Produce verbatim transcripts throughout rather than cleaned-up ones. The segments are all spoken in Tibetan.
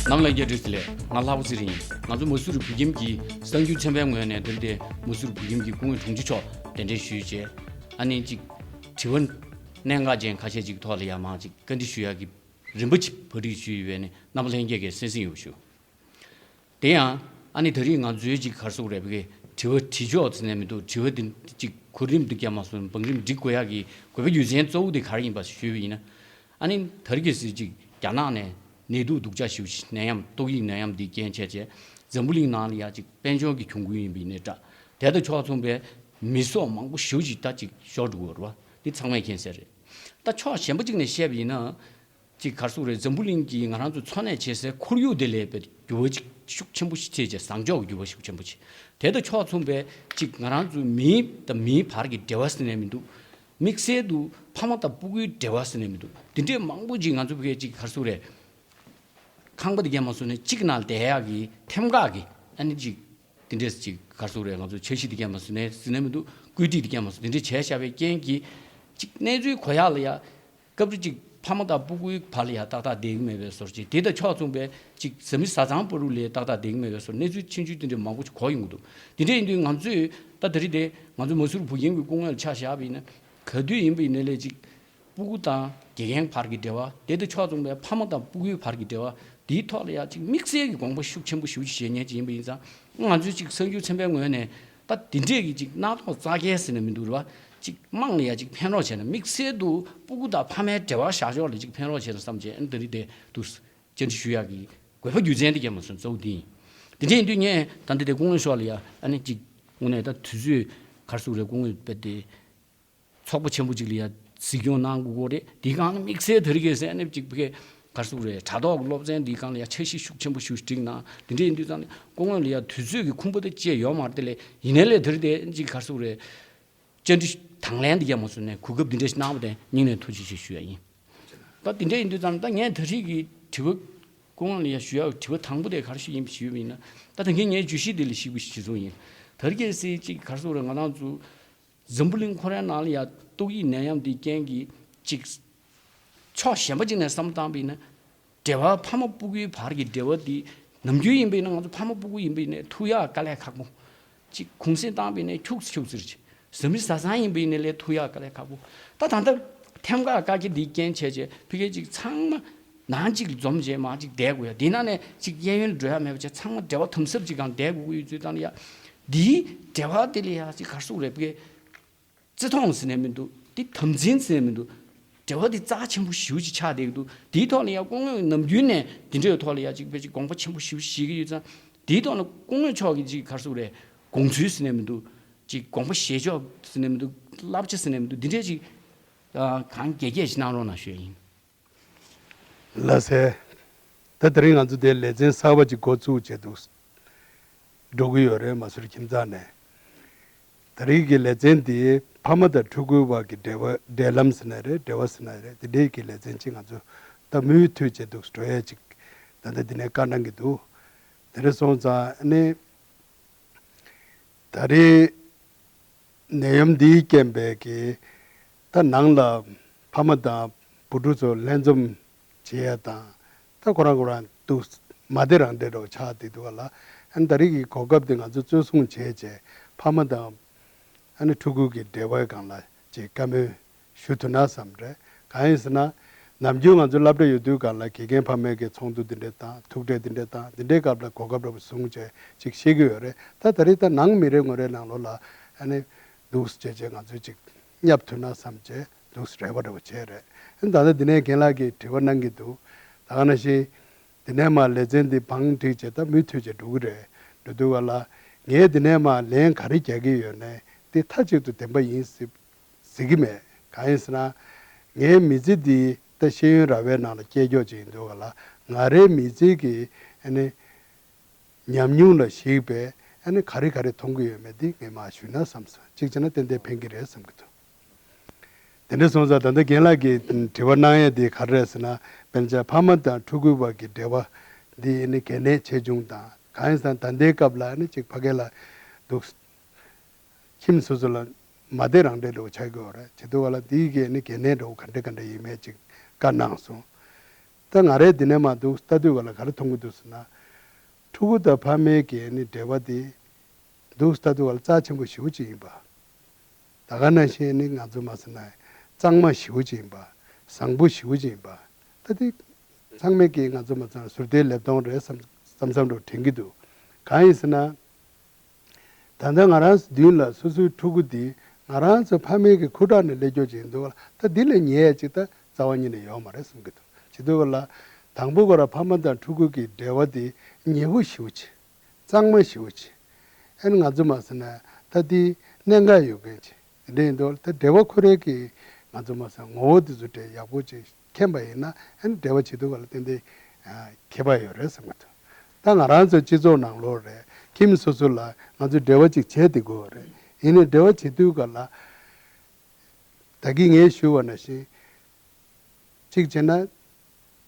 ནང་ལ་རྒྱ་བྲིས་ལས་ང་ལྷག་པ་ཚེ་རིང་ཡིན། ང་ཚོ་མ་སུ་རི་བོད་ཁྱིམ་གྱི་གསར་འགྱུར་ཚན་པའི་ངོས་ནས་འདིར་དེ་མ་སུ་རི་བོད་ཁྱིམ་གྱི་སྐུ་ངོ་དྲུང་ཆེ་མཆོག་གདན་འདྲེན་ཞུས་བྱས། ཨ་ནི་ཅིག་དྲི་བ་གནད་འགག་ཅན་ཁ་ཤས་ཅིག་ཐོག་ལ་ཡང་མང་ཅིག་བཀའ་འདྲི་ཞུ་ཡག་གི་རིམ་པ་ཅིག་བར་སྒྲིག་ཞུས་ཡོད་པས་ནི་རྣམ་པ་ལྷན་རྒྱས་ཀྱིས་གསན་གཟིགས་ཡོད་པ་ཞུ། དེ་ཡང་ཨ་ནི་ད་རེས་ང་ཚོའི་ཅིག་ག་རེ་ཟེར་དགོས་རེད། བི་གའི་དྲི་བ་དྲི་ཕྱོགས་ཟེར་ནས་མི་འདུག་དྲི་བ་དེ་ཅིག་གོ་རིམ་དུ་བརྒྱབ་མ་སོང་། བང་རིམ་སྒྲིག་དགོས་ཡག་གི་དགོས་པ་རྒྱུ་མཚན་གཙོ་བོ་དེ་ག་རེ་ཡིན་པ་ཞུས་པ་ཡིན་ན། ཨ་ནི་ད་རེས་ཀྱི་སྲིད་ཅིག་རྒྱ་ནག་ནས་ནད་དུག་སྡུག་ཅག་ཞེ་པོ་ཅིག་ནད་ཡམས་ཏོག་དབྱིབས་ནད་ཡམས་འདི་རྐྱེན་བྱས་བྱས་འཛམ་བུ་གླིང་ནང་ལ་ཡ་ཅིག་དཔལ་འབྱོར་གྱི་གྱོང་གུན་ཡིན་པ་ཡིན་ནའི་འདྲ། དེ་དང་ཕྱོགས་མཚུངས་པའི་མི་སྲོག་མང་པོ་ཞེ་པོ་ཅིག་ད་ཅིག་ཤོར་འགྲོ་གི་རེད་བ། འདི་ཚང་མས་མཁྱེན་གསལ་རེད། ད་ཕྱོགས་གཞན་པ་ཅིག་ནས་བཤད་པ་ཡིན་ན། ཅིག་ག་རེ་ཟེར་དགོས་རེད། འཛམ་བུ་གླིང་གི་ང་རང་ཚོ་འཚོ་གནས་བྱེད་སའི་ཁོར་ཡུག་དེ་ལ་དཔེ་འགྱུར་བ་ཅིག་ཤུགས་ཆེན་པོ་ཞིག་ཐེབས་བྱས། བཟང་ཕྱོགས་ཀྱི་འགྱུར་བ་ཤུགས་ཆེན་པོ་ཅིག་དེ་དང་ཕྱོགས་མཚུངས་པའི་ཅིག་ང་རང་ཚོ་མི་དང་མིའི་བར་གྱི་འབྲེལ་བ་ཟེར་ནས་མི་འདུག་དམིགས་བསལ་དུ་ཕ་མ་དང་སྤུ་གུའི་འབྲེལ་བ་ཟེར་ནས་མི་འདུག་འདི་འདྲའི་མང་པོ་ཅིག་ང་ཚོ་བོད་སྐད་ཅིག་ག་རེ་ཟེར་དགོས་རེད། ཁང་པ་འདི་གས་མ་བཟོ་ནས་གཅིག་ནང་བསྡད་ཡག་གི་ཐེམ་འགག་གི་ཨ་ནི་ཅིག་དེ་འདྲས་ཅིག་ག་རེ་ཟེར་དགོས་རེད། ང་ཚོ་འཆར་གཞི་འདི་གས་མ་བཟོ་ནས་ཟེར་ནས་མི་འདུག་བཀོད་སྒྲིག་འདི་གས་མ་བཟོ། དེ་འདྲས་བྱས་བཞག་པའི་རྐྱེན་གྱིས་ཅིག་གནས་ཚུལ་གོ་ཡག་ལ་ཡ། སྐབས་རེ་ཅིག་ཕ་མ་དང་སྤུ་གུའི་བར་ལ་ཡ་ཏག་ཏག་བསྡད་ཀྱི་མེད་པའི་བཟོ་འདྲ་ཅིག་དེ་དང་ཕྱོགས་མཚུངས་པའི་ཅིག་བཟའ་མི་བཟའ་ཚང་བར་དུ་ལ་ཡ་ཏག་ཏག་བསྡད་ཀྱི་མེད་པའི་བཟོ། གནས་ཚུལ་ཆུང་ཆུང་དེ་འདྲས་མང་པོ་ཞིག་གོ་ཡོང་གི་འདུག་དེ་འདྲས་ཡིན་དུས་ང་ཚོས་ད་དེ་རིང་དེ་ང་ཚོ་མ་སུ་རི་བོད་ཁྱིམ་གྱི་སྐུ་ངོ་ལ་ཆ་བཞག་པ་ཡིན་ན། ག་དུས་ཡིན་པ་ཡིན་ནའི་ལས་ཅིག་སྤུ་གུ་དང་དགེ་རྒན་བར་གྱི་འབྲེལ་བ། དེ་དང་ཕྱོགས་མཚུངས་པའི་ཕ་མ་དང་སྤུ་གུའི་བར་གྱི་འབྲེལ་བ། དེའི་ཐོག་ལ་ཡང་ཅིག་དམིགས་བསལ་གྱི་དགོངས་པ་ཤུགས་ཆེན་པོ་ཞེ་པོ་ཅིག་བཞེས་མཁན་ཅིག་ཡིན་པ་ཡིན་ཙང་། ང་ཚོས་ཅིག་གསར་འགྱུར་ཚན་པའི་ངོས་ནས་ད་དེ་འདྲས་ཀྱི་ཅིག་རྣམ་རྟོག་བཙག་གེ་ཟེར་ནས་མི་འདུག་རེད་བ། ཅིག་དམངས་ལ་ཡང་ཅིག་ཕན་རོགས་བྱས་ན། དམིགས་བསལ་དུ་སྤུ་གུ་དང་ཕ་མའི་འབྲེལ་བ་བཞག་ཕྱོགས་ལ་ཅིག་ཕན་རོགས་བྱས་ན་བསམ་བྱས། ཨ་ནི་དེ་རིང་དེ་འདུག་བཅར་འདྲི་ཞུ་ཡག་གི་དགོས་པ་རྒྱུ་མཚན་དེ་གས་མ་སོང་། གཙོ་བོ་འདི་ཡིན། དེ་འདྲས་ཡིན་དུས་ངས་ད་ལྟ་དེ་སྐུ་ངོ་མཆོག་ལ་ཡང་ཨ་ནི་ཅིག་དངོས་གནས་ད་དུས་ཚོད་ག་རེ་ཟེར་དགོས་རེད། སྐུ་ངོ་དཔེ་དེ་ཚོགས་པ་ཆེན་པོ་ཅིག་ལ་ཡ་གཟིགས་སྐྱོང་གནང་དགོས་ཀྱི་རེད། དེའི་སྒང་ལ་དམིགས་བསལ་དེ་རིང་གས་ཟེར་ནས་ཅིག་ཕ་གིའི་ག་རེ་ཟེར་དགོས་རེད། དྲ་ཐོག་གི་སློབ་ཚན་འདིའི་སྒང་ལ་ཡ་འཆར་གཞི་ཤུགས་ཆེན་པོ་ཞིག་བསྒྲིགས་གནང་། དེ་འདྲས་ཡིན་དུས་ཙང་ནས་སྐུ་ངོ་ལ་ཡ་དུས་ཚོད་ཀྱི་ཁུངས་པ་དེ་བཅད་ཡོད་མ་རེད་དེ་ལས། ཡིན་ནའི་ལས་དེ་རིང་དེ་ཅིག་ག་རེ་ཟེར་དགོས་རེད། བཅར་འདྲི་དང་ལེན་འདི་གས་མ་སོང་ནས་གོ་སྐབས་འདི་འདྲས་ཞིག་གནང་བ་དེ་སྙིང་ནས་ཐུགས་རྗེ་ཆེ་ཞུ་ཡ་ཡིན། ད་དེ་འདྲས་ཡིན་དུས་ཙང་ད་ངས་ད་རེས་ཀྱི་དྲི་བ་སྐུ་ངོ་ལ་ཡ་ཞུ་ཡ་དྲི་བ་དང་པོ་དེ་ག་རེ་ཞིག་ཡིན་ཞུས་པ་ཡིན་ན། ད་ད་གིན་ངས་བརྗོད་གཞི་འདི་ལ་ཞིབ་པོ་ཞིག་བྱས་སོང་ཡིན། ད་རེས་ཀྱི་སྲིད་ཅིག་ག་རེ་ཟེར་དགོས་རེད། ང་རང་ཚོ་འཛམ་བུ་གླིང་ཁོ་རའི་ནང་ལ་ཡ་ཏོག་དབྱིབས་ནད་ཡམས་འདིའི་རྐྱེན་གྱིས་ཅིག་ཕྱོགས་གཞན་པ་ཅིག་ནས་བསམ་བློ་བཏང་བ་ཡིན་ན། འབྲེལ་བ་ཕ་མ་སྤུ་གུའི་བར་གྱི་འབྲེལ་བ་འདི་ནམ་རྒྱུན་ཡིན་པ་ཡིན་ན། ང་ཚོ་ཕ་མ་སྤུ་གུ་ཡིན་པ་ཡིན་ནའི་ཐུག་ཡག་དཀའ་ལས་ཁག་པོ། ཅིག་གུང་སེང་བཏང་བ་ཡིན་ནའི་ཁྱུག་ཙམ་ཁྱུག་ཙམ་རེད། བཟའ་མི་བཟའ་ཚང་ཡིན་པ་ཡིན་ནའི་ལས་ཐུག་ཡག་དཀའ་ལས་ཁག་པོ། ད་ད་ལྟ་ཐེམ་འགག་བཀག་རྒྱ་འདིའི་རྐྱེན་བྱས་བྱས་ཕ་གི་ཅིག་ཚང་མ་ནང་གཅིག་ལ་འཛོམས་བྱས་མར་ཅིག་བསྡད་དགོས་ཡ། དེའི་ནང་ནས་ཅིག་གཡས་གཡོན་ལ་འགྲོ་ཡ་མེད་པ་བྱས་ཚང་མ་འབྲེལ་བ་དམ་ཟབ་ཅིག་སྒང་བསྡད་དགོས་ཀྱི་ཡོད་ཚུལ་བཏང་ཡ། འདིའི་འབྲེལ་བ་དེ་ལ་ཡ་ཅིག་ག་རེ་ཟེར་དགོས་རེད། ཕ་གི་བརྩི་མཐོང་ཟེར་ནས་མི་འདུག་དེ་དམ་འཛིན་ཟེར་ནས་མི་འདུག་འབྲེལ་བ་དེ་རྩ་ཆེན་པོ་ཞེ་པོ་ཅིག་ཆགས་བསྡད་ཀྱི་འདུག་དེའི་ཐོག་ལ་ཡ་སྐུ་ངོས་ནམ་རྒྱུན་ནས་དེ་འདྲའི་ཐོག་ལ་ཡ་ཅིག་དཔེ་ཅིག་དགོངས་པ་ཆེན་པོ་ཞེ་པོ་བཞེས་ཀྱི་ཡོད་ཙང་། དེའི་ཐོག་ལ་སྐུ་ངོ་མཆོག་གིས་ཅིག་ག་རེ་ཟེར་དགོས་རེད། དགོངས་ཚུལ་ཟེར་ནས་མི་འདུག་ཅིག་དགོངས་པ་བཞེས་ཕྱོགས་ཟེར་ནས་མི་འདུག་བསླབ་བྱ་ཟེར་ནས་མི་འདུག་འདི་འདྲའི་ཅིག་ཨ་གང་རྒྱས་རྒྱས་ཤིག་གནང་རོགས་གནང་ཞུ་ཡ་ཡིན། ལགས་སེ། ད་དེ་རིང་ང་ཚོ་དེ་ལེ་ཚན་གསར་པ་ཅིག་འགོ་བཙུགས་བྱས་འདུག་འགྲོ་གི་ཡོད་རེད། མ་སུ་རི་ཁྱིམ་ཚང་ནས། དེ་རིང་གི་ལེ་ཚན་འདི་ཕ་མ་དང་ཕྲུ་གུའི་བར་གྱི་འབྲེལ་བ། འབྲེལ་ལམ་ཟེར་ན་རེད། འབྲེལ་བ་ཟེར་ན་རེད། དེ་འདྲའི་གི་ལེ་ཚན་ཅིག་ང་ཚོ་ད་མུ་མཐུད་བྱས་འདུག་འགྲོ་ཡས་ཅིག་ད་ལྟ་འདི་ནས་བཀའ་གནང་གི་འདུག་དེ་འདྲ་སོང་ཙང་ཨ་ནི་ད་རེས་ནད་ཡམས་འདིའི་རྐྱེན་པས་ཀྱི་ད་ནང་ལ་ཕ་མ་དང་བུ་ཕྲུག་ཚོ་ལྷན་འཛོམས་བྱེད་ཡ་དང་། ད་ཁོ་རང་ཁོ་རང་འདུག་མ་བདེ་རང་བདེ་འདྲ་བོ་ཆགས་བསྡད་འདུག་ག་ལ། ཨ་ནི་ད་རེས་ཀྱི་གོ་སྐབས་དེ་ང་ཚོ་གཙོ་བཟུང་བྱས་བྱས་ཕ་མ་དང་ཨ་ནི་ཕྲུ་གུ་གི་འབྲེལ་བའི་སྒང་ལ་ཅིག་བཀའ་མོལ་ཞུ་ཐུབ་ན་བསམ་རེད། གང་ཡིན་ཟེར་ན། ནམ་རྒྱུན་ང་ཚོ་སློབ་གྲྭ་ཡོད་དུས་སྒང་ལ་དགེ་རྒན་ཕ་མའི་གི་ཚོགས་འདུ་འདི་འདྲ་དང་། ཐུག་འཕྲད་འདི་འདྲ་དང་། འདི་འདྲའི་སྐབས་ལ་གོ་སྐབས་འདྲ་བོ་བཟུང་བྱས་ཅིག་བཤད་ཀྱི་ཡོད་རེད། ད་ད་རེས་ད་ནང་མི་རེ་ངོ་རེ་ནང་ལོགས་ལ་ཨ་ནི་འདུག་སེ་བྱས་བྱས་ང་ཚོས་ཅིག་བསྙབ་ཐུབ་ན་བསམ་བྱས་འདུག་སེ་རེ་བ་འདྲ་བོ་བྱས་རེད། ཨ་ནི་ད་ལྟ་འདི་ནས་རྒན་ལགས་ཀྱིས་དྲི་བ་གནང་གི་འདུག་ད་ག་ནང་བཞིན་འདི་ནས་མར་ལེ་ཚན་འདི་བང་བསྒྲིགས་བྱས་ད་མུ་མཐུད་བྱས་འགྲོ་གི་རེད། འགྲོ་དུས་སྒང་ལ་ངས་འདི་ནས་མར་ལན་ག་རེ་རྒྱག་གི་ཡོད་ནའི་འདི་མཐའ་གཅིག་ཏུ་བདེན་པ་ཡིན་སྲིད་ཟེར་གྱི་མེད། གང་ཡིན་ཟེར་ན། ངའི་མི་ཚེ་འདི་ད་ཤེས་ཡོན་ར་བའི་ནང་ལ་སྐྱེལ་རྒྱུ་ཅིག་ཡིན་དུས་སྒང་ལ་ང་རའི་མི་ཚེ་གི་ཨ་ནི་ཉམས་མྱོང་ལ་གཞིགས་པའི་ཨ་ནི་ག་རེ་ག་རེ་མཐོང་གི་ཡོད་མེད་འདི་ངས་མར་ཞུས་ན་བསམ་སོང་། གཅིག་བྱས་ན་ཏན་ཏན་ཕན་གྱི་རེད་བསམ་གྱི་འདུག་དེ་འདྲ་སོང་ཙང་ད་ལྟ་རྒན་ལགས་ཀྱིས་དྲི་བ་གནང་ཡས་འདི་ག་རེ་རེད་ཟེར་ན། དཔེར་ན་ཕ་མ་དང་ཕྲུ་གུའི་བར་གྱི་འབྲེལ་བ་འདི་ཨ་ནི་གལ་གནད་ཆེ་ཆུང་དང་། གང་ཡིན་ཟེར་ན་ད་ལྟའི་སྐབས་ལ་ཨ་ནི་ཅིག་ཕ་གི་ལ་འདུག་ཁྱིམ་སོ་སོ་ལ་མ་བདེ་རང་བདེ་འདྲ་བོ་ཆགས་ཀྱི་ཡོད་རེད། བྱེད་དུས་སྒང་ལ་འདིའི་གི་ནི་གལ་གནད་འདྲ་བོ་ག་འདྲ་ག་འདྲ་ཡིན་མིན་ཅིག་བཀའ་གནང་སོང་ ད་ང་རས་འདི་ནས་མར་འདུག་ལྟ་དུས་ག་ལ་ག་རེ་མཐོང་གི་འདུག་ཟེར་ན། ཕྲུ་གུ་དང་ཕ་མའི་གི་ནི་འབྲེལ་བ་དེ་འདུག་ལྟ་དུས་ག་ལ་རྩ་ཆེན་པོ་ཞེ་པོ་ཅིག་ཡིན་པ། ད་ག་ནང་བཞིན་ནི་ང་ཚོ་མ་ཟེར་ན་གཙང་མ་ཞེ་པོ་ཅིག་ཡིན་པ། བཟང་པོ་ཞེ་པོ་ཅིག་ཡིན་པ། ད་དེ་ཚང་མས་ཀྱིས་ང་ཚོ་མ་ཟེར་ན་ཟུར་ལྟའི་ལེབ་མཐོང་རེད་བསམ་བསམ་བསམ་འགྲོ་དྲན་གྱི་འདུག་གང་ཡིན་ཟེར་ན། ད་ལྟ་ང་རང་ཚོ་མདུན་ལ་སོ་སོའི་ཕྲུ་གུ་འདི་ང་རང་ཚོ་ཕ་མའི་གི་ཁུ་ཁྲག་ནས་སླེབས་ཀྱོག་ཅིག་འདུག་ལ། ད་འདི་ལས་ཉེ་ཡ་ཅིག་ད་རྩ་བ་ཉིད་ནས་ཡོད་མ་རེད་བསམ་གྱི་འདུག་བྱེད་དུས་ག་ལ། དང་པོ་ག་ར་ཕ་མ་དང་ཕྲུ་གུ་གི་འབྲེལ་བ་འདི་ཉེ་པོ་ཞེ་པོ་ཅིག་གཙང་མ་ཞེ་པོ་ཅིག་ཨ་ནི་ང་ཚོ་མ་ཟེར་ན་ད་འདི་གནད་འགག་ཡོད་མཁན་ཅིག་དེ་འདྲ་ཡིན་དུས་ད་འབྲེལ་བ་ཁོ་རའི་གི་ང་ཚོ་མ་ཟེར་ན་ངོ་བོ་འདི་ཚོ་འདྲ་ཡག་པོ་ཅིག་མཁྱེན་པ་ཡིན་ན་ཨ་ནི་འབྲེལ་བ་བྱེད་དུས་ག་ལ་ཏན་ཏན་ཁྱད་པར་ཡོད་རེད་བསམ་གྱི་འདུག་ད་ང་རང་ཚོ་སྤྱི་ཚོགས་ནང་ལོགས་རེད། ཁྱིམ་སོ་སོ་ལ་ང་ཚོ་འབྲེལ་བ་ཅིག་བྱས་བསྡད་དགོས་རེད། ཡིན་ནའི་འབྲེལ་བ་བྱེད་དུས་ག་ལ། ད་གིན་ངས་ཞུས་པ་ནང་བཞིན། གཅིག་བྱས་ན།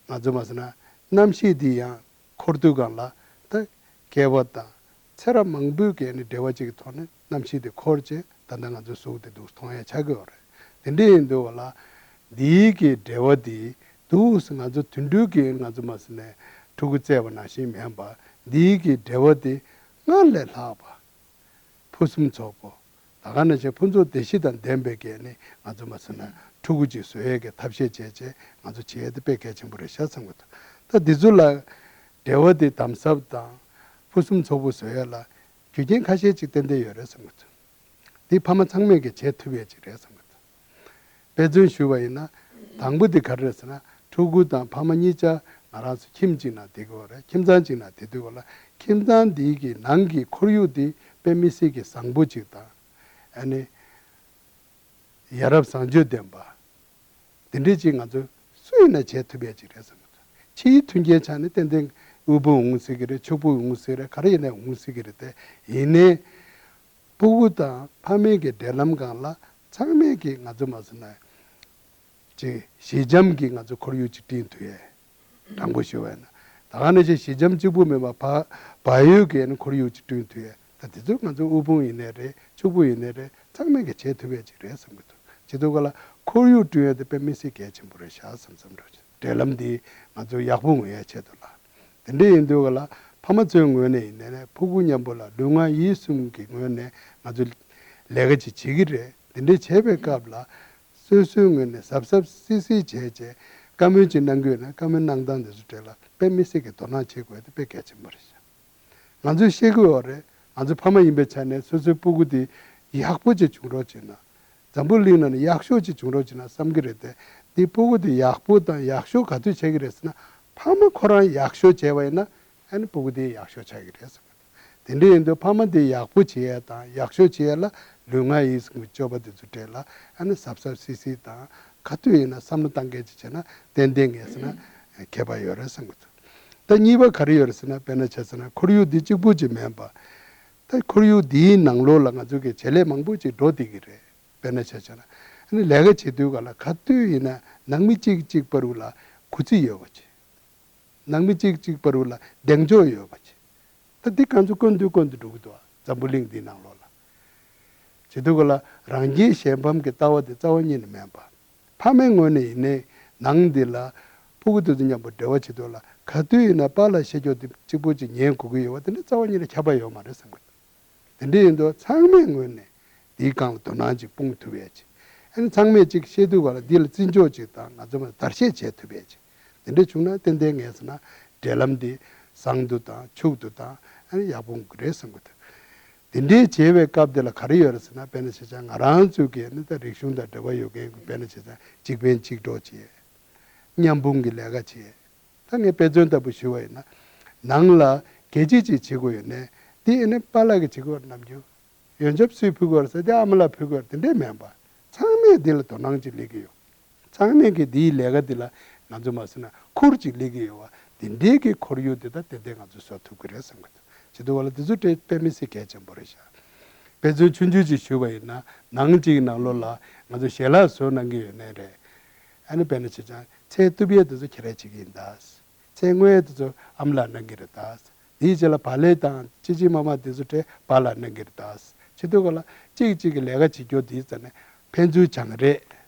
ང་ཚོ་མ་ཟེར་ན་རྣམ་ཤེས་འདི་ཡང་འཁོར་དུས་སྒང་ལ་ད་སྐྱེ་བ་དང་ཚེ་རབས་མང་པོའི་གི་ནི་འབྲེལ་བ་གཅིག་གི་ཐོག་ནས་རྣམ་ཤེས་དེ་འཁོར་བྱས་ད་ལྟ་ང་ཚོའི་གཟུགས་དེ་འདུག་མཐོང་ཡ་ཆགས་ཀྱི་ཡོད་རེད། དེ་འདྲ་ཡིན་དུས་བ་ལ་འདིའི་གི་འབྲེལ་བ་དེ་འདུག་ང་ཚོ་དུད་འགྲོའི་གི་ང་ཚོ་མ་ཟེར་ན་ཕྲུ་གུ་བཙས་པ་ནང་བཞིན་མིན་པ། འདིའི་གི་འབྲེལ་བ་དེ་སྔར་ལས་ལྷག་པ། ཕུན་སུམ་ཚོགས་པོ། ད་ག་ནང་བཞིན་ཕུན་ཚོགས་བདེ་སྐྱིད་དང་ལྡན་པའི་གི་ནི་ང་ཚོ་མ་ཟེར་ན་ཕྲུ་གུ་ཅིག་བཟོ་ཡས་ཀྱི་ཐབས་ཤེས་བྱས་བྱས་ང་ཚོ་བྱེད་ཡས་དེ་དཔེ་གལ་ཆེན་པོ་རེད་ཤག་བསམ་གྱི་འདུག་ད་འདི་ཚོ་ལ་འབྲེལ་བ་དེ་དམ་ཟབ་དང་ཕུན་སུམ་ཚོགས་པོ་བཟོ་ཡས་ལ་རྒྱུ་རྐྱེན་ཁ་ཤས་ཅིག་ཏན་ཏན་ཡོད་རེད་བསམ་གྱི་འདུག་འདི་ཕ་མ་ཚང་མས་ཀྱི་བྱེད་ཐུབ་ཡས་ཅིག་རེད་བསམ་གྱི་འདུག་དཔེ་མཚོན་ཞུས་པ་ཡིན་ན། དང་པོ་དེ་ག་རེ་རེད་ཟེར་ན། ཕྲུ་གུ་དང་ཕ་མ་གཉིས་ཆ་ང་རང་ཚོ་ཁྱིམ་གཅིག་ནང་བསྡད་དགོས་རེད། ཁྱིམ་ཚང་གཅིག་ནང་བསྡད་དུས་སྒང་ལ་ཁྱིམ་ཚང་འདིའི་གི་ནང་གི་ཁོར་ཡུག་འདི་དཔེ་མི་སྲིད་ཀྱི་བཟང་པོ་ཅིག་དང་། ཨ་ནི། ཡ་རབས་བཟང་སྤྱོད་ལྡན་པ། འདི་འདྲ་ཅིག་ང་ཚོ་སུ་ཡིན་ན་བྱེད་ཐུབ་ཡས་ཅིག་རེད་བསམ་གྱི་འདུག་ཕྱིའི་མཐུན་རྐྱེན་ཆ་ནས་ཏན་ཏན་དབུལ་ཕོངས་འོང་སྲིད་ཀྱི་རེད། ཕྱུག་པོ་འོང་སྲིད་རེད། ག་རེ་ཡིན་ན་འོང་སྲིད་ཀྱི་རེད་དེ། ཡིན་ནའི། ཕྲུ་གུ་དང་ཕ་མའི་གི་འབྲེལ་ལམ་སྒང་ལ་ཚང་མས་ཀྱི་ང་ཚོ་མ་ཟེར་ན། ཅིག་ཞི་འཇམ་གྱི་ང་ཚོ་ཁོར་ཡུག་ཅིག་བསྐྲུན་ཐུབ་ཡས། དྲང་པོ་ཞུ་བས་ན། ད་ག་ནང་བཞིན་ཞི་འཇམ་གཅིག་པུ་མིན་པ་བག་བག་ཡོད་ཀྱི་ནི་ཁོར་ཡུག་ཅིག་བསྐྲུན་ཐུབ་ཡས། ད་དེ་ཚོ་ང་ཚོ་དབུལ་ཕོངས་ཡིན་ནའི་རེད། ཕྱུག་པོ་ཡིན་ནའི་རེད། ཚང་མས་ཀྱི་བྱེད་ཐུབ་ཡས་ཅིག་རེད་བསམ་གྱི་འདུག་བྱེད་དུས་སྒང་ལ་ཁོར་ཡུག་བསྐྲུན་ཡས་དེ་དཔེ་མི་སྲིད་གལ་ཆེན་པོ་རེད་ཤག་བསམ་བསམ་འགྲོ། འབྲེལ་ལམ་འདི་ང་ཚོ་ཡག་པོ་ངོ་ཡས་ཆེད་དུ་ལ། དེ་འདྲ་ཡིན་དུས་སྒང་ལ་ཕ་མ་ཚོའི་ངོས་ནས་ཡིན་ནའི་ཕྲུ་གུ་མཉམ་པོ་ལ་ལུས་ངག་ཡིད་གསུམ་གྱི་ངོས་ནས་ང་ཚོ་ལས་ཀ་ཅིག་བྱེད་ཀྱི་རེད། དེ་འདྲ་བྱེད་པའི་སྐབས་ལ་སོ་སོའི་ངོས་ནས་གཟབ་གཟབ་གཟིགས་གཟིགས་བྱས་བྱས་བཀའ་མོལ་ཅིག་གནང་གི་ཡོད་ན་བཀའ་མོལ་གནང་སྟངས་དེ་ཚོ་གྲས་ལ་དཔེ་མི་སྲིད་ཀྱི་དོ་སྣང་བྱེད་དགོས་དེ་དཔེ་གལ་ཆེན་པོ་རེད་ཤག་ང་ཚོས་ཤེས་ཀྱི་ཡོད་རེད། ང་ཚོ་ཕ་མ་ཡིན་པའི་ཆ་ནས་སོ་སོའི་ཕྲུ་གུ་དེ་ཡག་པོ་ཅིག་བྱུང་རོགས་བྱས་ན། འཛམ་བུ་གླིང་ནང་ནས་ཡག་ཤོས་ཅིག་བྱུང་རོགས་བྱས་ན་བསམ་གྱི་རེད་དེ། དེ་ཕྲུ་གུ་དེ་ཡག་པོ་དང་ཡག་ཤོས་ག་དུས་བྱེད་ཀྱི་རེད་ཟེར་ན། ཕ་མ་ཁོ་རང་ཡག་ཤོས་བྱས་པ་ཡིན་ན་ཨ་ནི་ཕྲུ་གུ་དེ་ཡག་ཤོས་ཆགས་ཀྱི་རེད་བསམ་གྱི་འདུག་དེ་འདྲ་ཡིན་དུས་ཕ་མ་དེ་ཡག་པོ་བྱེད་ཡ་དང་ཡག་ཤོས་བྱེད་ཡ་ལ་ལུས་ངག་ཡིད་གསུམ་གྱི་སྤྱོད་པ་དེ་ཚོ་གྲས་ལ་ཨ་ནི་གཟབ་གཟབ་གཟིགས་གཟིགས་དང་ག་དུས་ཡིན་ན་བསམ་བློ་བཏང་མཁན་ཅིག་བྱས་ན་ཏན་ཏན་ངས་ཟེར་ན་ཁྱད་པར་ཡོད་རེད་བསམ་གྱི་འདུག་ད་གཉིས་པ་ག་རེ་ཡོད་རེད་ཟེར་ན། དཔེར་ན་བྱས་ཟེར་ན་ཁོར་ཡུག་འདི་གཅིག་པུ་ཅིག་མིན་པ། ད་ཁོར་ཡུག་འདིའི་ནང་ལོགས་ལ་ང་ཚོ་གི་བྱེད་ལས་མང་པོ་ཅིག་འགྲོ་བསྡད་ཀྱི་རེད། དཔེར་ན་ཆ་བཞག་ན། ཨ་ནི་ལས་ཀ་བྱེད་དུས་ག་ལ་ག་དུས་ཡིན་ན་ནང་མི་གཅིག་གཅིག་བར་དུ་ལ་གུས་བརྩི་ཡོད་པ་ཅིག་ནང་མི་གཅིག་གཅིག་བར་དུ་ལ་གདེང་འཇོག་ཡོད་པ་ཅིག་ད་འདི་གང་ཚོ་དཀོན་དུ་དཀོན་དུ་འགྲོ་གི་འདུག་འཛམ་བུ་གླིང་འདིའི་ནང་ལོགས་ལ། བྱེད་དུས་ག་ལ་རང་རྒྱལ་གཞན་ཕམ་གྱི་ལྟ་བ་དེ་རྩ་བ་ཉིད་ནས་མེད་པ། ཕ་མའི་ངོས་ནས་ཡིན་ནའི་ནང་འདི་ལ་ཕྲུ་གུ་དེ་ཚོ་མཉམ་པོ་འབྲེལ་བ་བྱེད་དུས་ལ་ག་དུས་ཡིན་ན་པཱ་ལགས་བཤད་ཕྱོགས་དེ་གཅིག་པུ་ཅིག་ཉན་དགོས་ཀྱི་ཡོད་པ་དེ་འདྲ་རྩ་བ་ཉིད་ནས་ཁྱབ་པ་ཡོད་མ་རེད་བསམ་གི་འདུག་དེ་འདྲ་ཡིན་དུས་ཚང་མའི་ངོས་ནས་འདིའི་སྒང་ལ་དོ་སྣང་ཅིག་སྤུངས་ཐུབ་ཡས་ཅིག་ཨ་ནི་ཚང་མས་ཅིག་ཤེས་དུས་ག་ལ་འདི་ལ་བརྩི་འཇོག་ཅིག་དང་ང་ཚོ་མ་བརྡར་ཤ་བྱེད་ཐུབ་ཡས་ཅིག་དེ་འདྲ་བྱུང་ན་ཏན་ཏན་ངས་ཟེར་ན་འབྲེལ་ལམ་འདི་བཟང་དུ་དང་ཕྱུག་ཏུ་དང་ཨ་ནི་ཡག་པོ་རེད་བསམ་གི་འདུག་དེ་འདྲའི་བྱེད་པའི་སྐབས་དེ་ལ་ག་རེ་ཡོད་རེད་ཟེར་ན། དཔེར་ན་ཆ་བཞག་ང་རང་ཚོའི་གི་ནི་ད་རིག་གཞུང་དང་འབྲེལ་བ་ཡོད་མཁན་གྱི་དཔེར་ན་ཆ་བཞག་གཅིག་ཕན་གཅིག་གྲོགས་བྱེད། མཉམ་སྤུངས་ཀྱི་ལས་ཀ་བྱེད། ད་ངས་དཔེ་མཚོན་ལྟ་བུ་ཞུ་བ་ཡིན་ན། ནང་ལ་གད་ཕྱིས་ཅིག་བྱེད་དགོས་ཡོད་ནའི་དེ་ཨེ་ནས་པཱ་ལགས་ཀྱིས་བྱེད་དགོས་རེད། ནམ་རྒྱུན་ཡོན་ཆབ་སུས་ཕུལ་དགོས་རེད་ཟེར་དེ་ཨ་མ་ལགས་ཕུལ་དགོས་རེད་དེ་འདྲས་མིན་པ། ཚང་མས་འདི་ལ་དོ་སྣང་ཅིག་སླེབས་ཀྱི་ཡོད། ཚང་མས་ཀྱིས་འདིའི་ལས་ཀ་འདི་ལ་ང་ཚོ་མ་ཟེར་ན་ཁུར་ཅིག་སླེབས་ཀྱི་ཡོད་པ། འདི་འདྲའི་གི་ཁོར་ཡུག་འདི་ད་ཏན་ཏན་ང་ཚོས་བཟོ་ཐུབ་ཀྱི་རེད་བསམ་གི་འདུག་བྱེད་དུས་ག་ལ་འདི་ཚོ་དཔེ་དཔེ་མི་སྲིད་གལ་ཆེན་པོ་རེད་ཤག་དཔེ་མཚོན་ཆུང་ཆུང་ཅིག་ཞུས་པ་ཡིན་ན། ནང་གཅིག་ནང་ལོགས་ལ་ང་ཚོ་ཞལ་ལག་བཟོ་གནང་གི་ཡོད་ནའི་རེད། ཨ་ནི་དཔེར་ན་ཆ་བཞག་ཚལ་གཏུབ་ཡས་དེ་ཚོ་ཁྱེད་རང་བྱེད་ཀྱི་ཡིན་ད། ཚལ་རྔོ་ཡས་དེ་ཚོ་ཨ་མ་ལགས་གནང་གི་རེད་ད། དེའི་རྗེས་ལ་བག་ལེབ་དང་ཅི་ཅི་མ་མ་དེ་ཚོ་དེ་པཱ་ལགས་གནང་གི་རེད་ད། བྱེད་དུས་ག་ལ་གཅིག་གཅིག་གི་ལས་ཀ་བྱེད་རྒྱུ་དེའི་རྩ་ནས་ཕན་ཚུན་སྦྱང་རེས།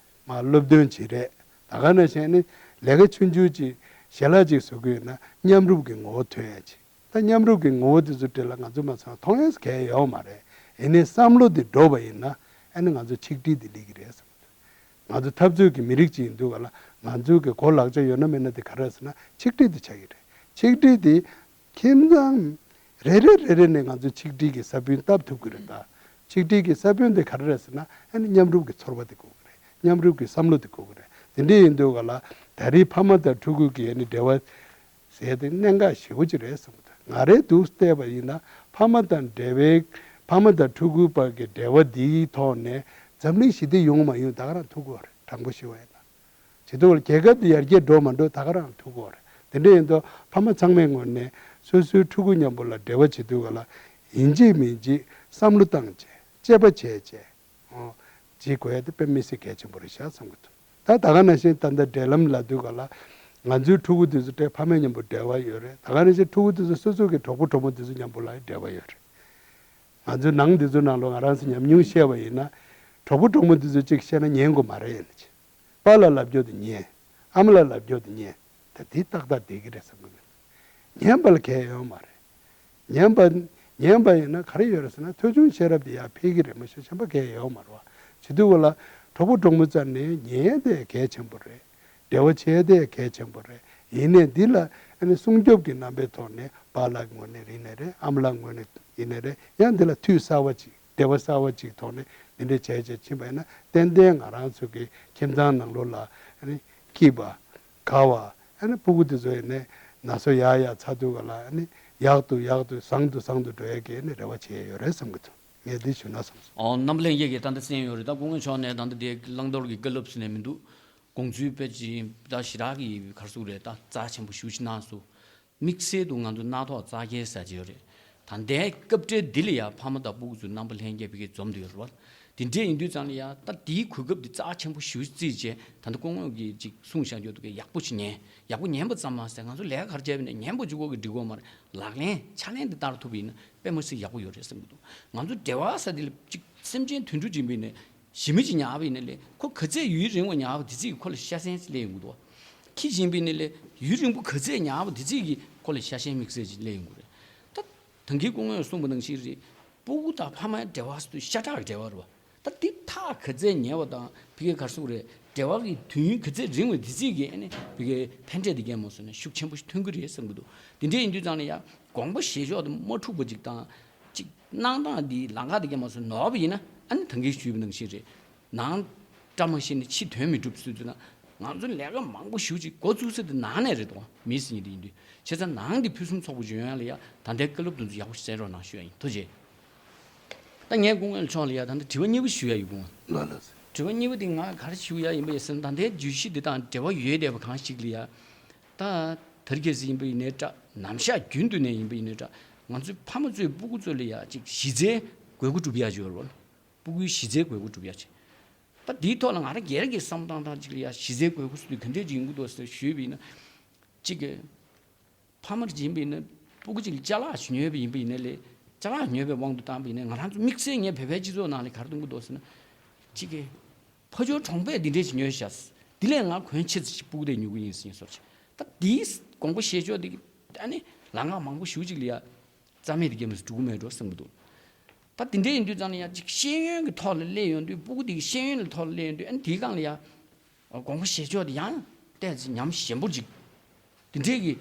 མ་སློབ་སྟོན་བྱེད་རེས། ད་ག་ནང་བཞིན་ནི་ལས་ཀ་ཆུང་ཆུང་ཅིག་ ཞལ་ལག་ཅིག་བཟོ་གི་ཡོད་ན་མཉམ་རུབ་ཀྱི་ངོ་བོ་ཐོན་ཡ་ཅིག་ད་མཉམ་རུབ་ཀྱི་ངོ་བོ་དེ་ཚོ་འདྲ་ལ་ང་ཚོ་མ་ཚང་མཐོང་ཡས་གལ་ཡོད་མ་རེད། ཡིན་ནའི་བསམ་བློ་དེ་འགྲོ་བ་ཡིན་ན་ཨ་ནི་ང་ཚོ་ཆིག་སྒྲིལ་དེ་སླེབས་ཀྱི་རེད་བསམ་གྱི་འདུག་ང་ཚོ་འཐབ་རྩོད་ཀྱི་མི་རིགས་ཅིག་ཡིན་དུས་ག་ལ་ང་ཚོའི་གི་གོ་ལག་ཆ་ཡོད་ན་མེད་ན་དེ་ག་རེ་ཟེར་ན་ཆིག་སྒྲིལ་དེ་ཆགས་ཀྱི་རེད། ཆིག་སྒྲིལ་དེ་ཁྱིམ་ཚང་རེ་རེ་རེ་རེ་ནས་ང་ཚོ་ཆིག་སྒྲིལ་གྱི་ས་བོན་བཏབ་ཐུབ་ཀྱི་རེད་ད། ཆིག་སྒྲིལ་གྱི་ས་བོན་དེ་ག་རེ་རེད་ཟེར་ན་ཨ་ནི་མཉམ་རུབ་ཀྱི་ཚོར་བ་དེ་དགོས་ཀྱི་རེད། མཉམ་རུབ་ཀྱི་བསམ་བློ་དེ་དགོས་ཀྱི་རེད། དེ་འདྲ་ཡིན་དུས་ག་ལ་ད་རེས་ཕ་མ་དང་ཕྲུ་གུ་གི་ཨ་ནི་འབྲེལ་བ་ཟེར་དེ་གནད་འགག་ཞེ་པོ་ཅིག་རེད་བསམ་གྱི་འདུག་ང་རའི་འདུག་བལྟས་པ་ཡིན་ན་ཕ་མ་དང་འབྲེལ་བའི་ཕ་མ་དང་ཕྲུ་གུ་བར་གྱི་འབྲེལ་བ་འདིའི་ཐོག་ནས་འཛམ་གླིང་ཞི་བདེ་ཡོང་མ་ཡོང་ད་ག་རང་ཐུག་གི་ཡོད་རེད། དྲང་པོ་ཞུ་བ་ཡིན་ན། བྱེད་དུས་རྒྱལ་ཁབ་དེ་ཡར་རྒྱས་འགྲོ་མ་འགྲོ་ད་ག་རང་ཐུག་གི་ཡོད་རེད། དེ་འདྲ་ཡིན་དུས་ཕ་མ་ཚང་མའི་ངོས་ནས་སོ་སོའི་ཕྲུ་གུ་མཉམ་པོ་ལ་འབྲེལ་བ་བྱེད་དུས་ག་ལ་ཡིན་གཅིག་མིན་གཅིག་བསམ་བློ་བཏང་བྱས་དཔྱད་པ་བྱས་བྱས། ཨོ། བྱེད་དགོས་ཡ་དེ་དཔེ་མི་སྲིད་གལ་ཆེན་པོ་རེད་ཤག་བསམ་གྱི་འདུག་ད་ད་ག་ནང་བཞིན་ད་ལྟ་འབྲེལ་ལམ་ལབ་དུས་ག་ལ་ང་ཚོའི་ཕྲུ་གུ་དེ་ཚོ་ཏྲེ་ཕ་མའི་མཉམ་པོ་འབྲེལ་བ་ཡོད་རེད། ད་ག་ནང་བཞིན་ཕྲུ་གུ་དེ་ཚོ་སོ་སོ་གི་གྲོགས་པོ་གྲོགས་མོ་དེ་ཚོ་མཉམ་པོ་ལ་འབྲེལ་བ་ཡོད་རེད། ང་ཚོའི་ནང་དེ་ཚོ་ནང་ལོགས་ང་རང་ཚོ་ཉམས་མྱོང་བཤད་པ་ཡིན་ན་གྲོགས་པོ་གྲོགས་མོ་དེ་ཚོ་གཅིག་བཤད་ན་ཉན་དགོས་མ་རེད་ཡིན་ན་ཅི། པཱ་ལགས་ལབ་རྒྱུ་དེ་ཉན། ཨ་མ་ལགས་ལབ་རྒྱུ་དེ་ཉན། ད་དེ་ཏག་ཏག་བསྡད་ཀྱི་རེད་བསམ་གྱི་མེད། ཉན་པ་ལ་གལ་ཡོད་མ་རེད། ཉན་པ། ཉན་པ་ཡིན་ན་ག་རེ་ཡོད་རེད་ཟེར་ན་ཐོས་བྱུང་ཤེས་རབ་དེ་ཡར་འཕེལ་གྱི་རེད། མ་གཞི་གཞན་པ་གལ་ཡོད་མ་རེད་བ། བྱེད་དུས་ག་ལ་གྲོགས་པོ་གྲོགས་མོ་རྩ་ནས་ཉན་ཡས་དེ་གལ་ཆེན་པོ་རེད། འབྲེལ་བ་བྱེད་ཡས་དེ་གལ་ཆེན་པོ་རེད། ཡིན་ནའི་འདི་ལ་ཨ་ནི་སྲུང་སྐྱོབ་ཀྱི་རྣམ་པའི་ཐོག་ནས་པཱ་ལགས་ངོས་ནས་ཡིན་ནའི་རེད། ཨ་མ་ལགས་ངོས་ནས་ཡིན་ནའི་རེད། ཡང་འདི་ལ་དུས་གསར་བ་ཅིག་འབྲེལ་བ་གསར་བ་ཅིག་ཐོག་ནས་འདི་འདྲའི་བྱས་བྱས་ཕྱིན་པ་ཡིན་ན་ཏན་ཏན་ང་རང་ཚོ་གི་ཁྱིམ་ཚང་ནང་ལོགས་ལ་ཨ་ནི་སྐྱིད་པ། དགའ་བ། ཨ་ནི་ཕྲུ་གུ་དེ་ཚོ་ཡིན་ནའི་ན་ཚོད་ཡར་ཡར་ཚ་དུས་ག་ལ་ཨ་ནི་ཡག་ཏུ་ཡག་ཏུ་བཟང་དུ་བཟང་དུ་འགྲོ་ཡས་ཀྱི་ཨ་ནི་རེ་བ་བྱེད་ཡས་ཡོད་རེད་བསམ་གྱི་འདུག་ངས་འདི་ཞུ་ན་བསམ་སོང་། ཨོ། རྣམ་པ་ལྷན་རྒྱས་ཀྱིས་ད་ལྟ་གསན་ཡོད་རེད། ད་སྐུ་ངོ་མཆོག་ནས་ད་ལྟ་དེ་བླང་དོར་གྱི་བཀའ་སློབ་ཟེར་ནས་མི་འདུག་དགོངས་ཚུལ་དཔེ་ཅིག་ད་ཞེ་དྲག་གི་ག་རེ་ཟེར་དགོས་རེད། ད་རྩ་ཆེན་པོ་ཞེ་པོ་ཅིག་གནང་སོང་། དམིགས་བསལ་དུ་ང་ཚོ་སྣ་ཐོག་རྩ་འགེངས་ཟེར་གྱི་ཡོད་རེད། ད་ལྟའི་སྐབས་འབྲེལ་འདི་ལ་ཡང་ཕ་མ་དང་ཕྲུ་གུ་ཚོ་རྣམ་པ་ལྷན་རྒྱས་ཕ་གིར་འཛོམས་བསྡད་ཡོད་རེད་བ། དེ་འདྲས་ཡིན་དུས་ཙང་ལ་ཡང་ད་དེའི་གོ་སྐབས་འདི་རྩ་ཆེན་པོ་ཞེ་པོ་ཅིག་བརྩིས་བྱས། ད་ལྟ་སྐུ་ངོ་གིས་ཅིག་གསུངས་བཞག་རྒྱུ་དེ་ག་ཡག་པོ་ཅིག་ཉན། ཡག་པོ་ཉན་པ་ཙམ་མ་ཟད་ང་ཚོ་ལས་ཀ་ག་རེ་བྱས་པ་ཡིན་ན་ཉན་པ་གཅིག་པོ་གིས་འགྲིག་གི་མ་རེད། ལག་ལེན་ཕྱག་ལེན་དེ་བསྟར་ཐུབ་པ་ཡིན་ན་དཔེ་མི་སྲིད་ཡག་པོ་ཡོད་རེད་བསམ་གྱི་འདུག་ང་ཚོ་འབྲེལ་བ་ཟེར་དེ་ལ་ཅིག་སེམས་ཅན་དུད་འགྲོ་ཅིག་ཡིན་པ་ཡིན་ན། ཞི་མི་ཅིག་ཉར་བ་ཡིན་ན་ལས་ཁོ་ག་ཚད་ཡུན་རིང་བ་ཉར་བ་དེ་ཅིག་གིས་ཁོ་ལ་ཤ་ཞེན་སླེབས་ཡོང་གི་འདུག་ཁྱི་ཅིག་ཡིན་པ་ཡིན་ན་ལས་ཡུན་རིང་པོ་ག་ཚད་ཉར་བ་དེ་ཅིག་གིས་ཁོ་ལ་ཤ་ཞེན་དམིགས་བསལ་ཅིག་སླེབས་ཡོང་གི་རེད། ད་ད་གིན་སྐུ་ངོས་གསུངས་པ་ནང་བཞིན་རེད། སྤུ་གུ་དང་ཕ་མའི་འབྲེལ་བ་ཟེར་དུས་ཤ་ཁྲག་གི་འབྲེལ་བ་རེད་བ། ད་འདི་ཐག་ག་ཚད་ཉེ་བ་དང་ཕ་གིར་ག་རེ་ཟེར་དགོས་རེད། འབྲེལ་བ་གི་དུས་ཡུན་ག་ཚད་རིང་བ་དེ་ཅིག་གིས་ཨ་ནི་ཕ་གིར་ཕན་འབྲས་དེ་གས་མ་སོང་ན་ཤུགས་ཆེན་པོ་ཞིག་ཐོན་གྱི་རེད་བསམ་གྱི་འདུག་དེ་འདྲས་ཡིན་དུས་ཙང་ལ་ཡ་དགོངས་པ་བཞེས་ཕྱོགས་དེ་མ་འཁྲུགས་པ་ཅིག་དང་། ཅིག་གནང་སྟངས་འདི་ལམ་ཁ་དེ་གས་མ་སོང་ནོར་བ་ཡིན་ན་ཨ་ནི་ད་གིན་ཞུས་པ་ནང་བཞིན་རེད། ནང་བཀྲ་མ་ཤིས་ནས་ཕྱི་དོན་མི་འགྲུབ་ཟེར་དུས་ན། ང་ཚོ་ལས་ཀ་མང་པོ་ཞེ་པོ་ཅིག་འགོ་བཙུགས་ས་དེ་ནང་ནས་རེད་དོ། མི་ཟེར་མཁན་དེ་ཡིན་དུས་བྱས་ཙང་ནང་འདི་ཕུན་སུམ་ཚོགས་པོ་ཅིག་ཡོང་ཡ་ལ་ཡ་ད་ལྟའི་བཀའ་སློབ་དེ་ཚོ་ཡག་པོ་ཞིག་གསན་རོགས་གནང་ཞུ་ཡ་ཡིན། ཐུགས་རྗེ་ཆེ། ད་ངས་སྐུ་ངོ་མཆོག་ལ་ཡ་ད་ལྟ་དྲི་བ་གཉིས་པ་ཞུ་ཡ་ཡོད། སྐུ་ངོ་ལགས་ལགས་སེ། དྲི་བ་གཉིས་པ་དེ་ང་ག་རེ་ཞུ་ཡ་ཡིན་པ་ཡིན་ཟེར་ན། ད་ལྟའི་བརྗོད་གཞི་འདི་དང་འབྲེལ་བ་ཡོད་བསྡད་པ་གང་ཞིག་ལ་ཡ། ད་དར་རྒྱས་སུ་ཡིན་པ་ཡིན་ནའི་འདྲ། ནམ་ཞག་རྒྱུན་དུ་ནས་ཡིན་པ་ཡིན་ནའི་འདྲ། ང་ཚོའི་ཕ་མ་ཚོས་སྤུ་གུ་ཚོ་ལ་ཡ་ཅིག་གཞི་རྩའི་དགོས་མཁོ་སྒྲུབ་ཡ་ཅིག་ཡོད་རེད་བ། སྤུ་གུའི་གཞི་རྩའི་དགོས་མཁོ་སྒྲུབ་ཡ་ཅིག་ད་འདིའི་ཐོག་ལ་ང་རང་སྒེར་གྱི་བསམ་སྟངས་དང་ཅིག་ལ་ཡ་གཞི་རྩའི་དགོས་མཁོ་ཟེར་དུས་ག་འདྲས་ཅིག་ཡིན་གྱི་འདུག་ཟེར་ཞུས་པ་ཡིན་ན། ཅིག་གི་ཕ་མར་ཡིན་པ་ཡིན་ན་སྤུ་གུ་ཅིག་ལ་ཅ་ལག་ཅིག་ཉོས་པ་ཡིན་པ་ཡིན་ན་ལས། ཅ་ལག་ཉོས་པའི་དབང་དུ་བཏང་པ་ཡིན་ན་ང་རང་ཚོ་དམིགས་བསལ་ངས་བོད་པའི་སྤྱི་ཚོགས་ནང་ལ་ག་རེ་མཐོང་གི་འདུག་ཟེར་ན། ཅིག་གི་ཕ་ཇོ་གྲོང་པས་འདི་འདྲས་ཅིག་ཉོས་ཤག་འདི་ལས་ང་གོན་ཆེ་ཙམ་ཞིག་སྤུ་གུ་དེ་ཉོ་གི་ཡིན་ཟེར་བཟོ་ཅིག་ད་འདིའི་དགོངས་པ་བཞེས་ཕྱོགས་འདི་ཨ་ནི་ལམ་ཁ་མང་པོ་ཞེ་པོ་ཅིག་ལ་ཡ་རྩ་མེད་དེ་སྐྱེས་མ་སུ་འགྲོ་གི་མེད་འགྲོ་བསམ་གྱི་འདུག་ད་དེ་འདྲ་ཡིན་དུས་ཙང་ལ་ཡ་ཅིག་ཤེས་ཡོན་གྱི་ཐོག་ལ་སླེབས་ཡོང་དུས། སྤུ་གུ་དེ་གི་ཤེས་ཡོན་གྱི་ཐོག་ལ་སླེབས་ཡོང་དུས་ཨ་ནི་དེའི་སྒང་ལ་ཡ་དགོངས་པ་བཞེས་ཕྱོགས་དེ་ཡང་ཏོག་ཙམ་ཉམས་ཞན་པོ་ཅིག་དེ་འདྲས་ཀྱི་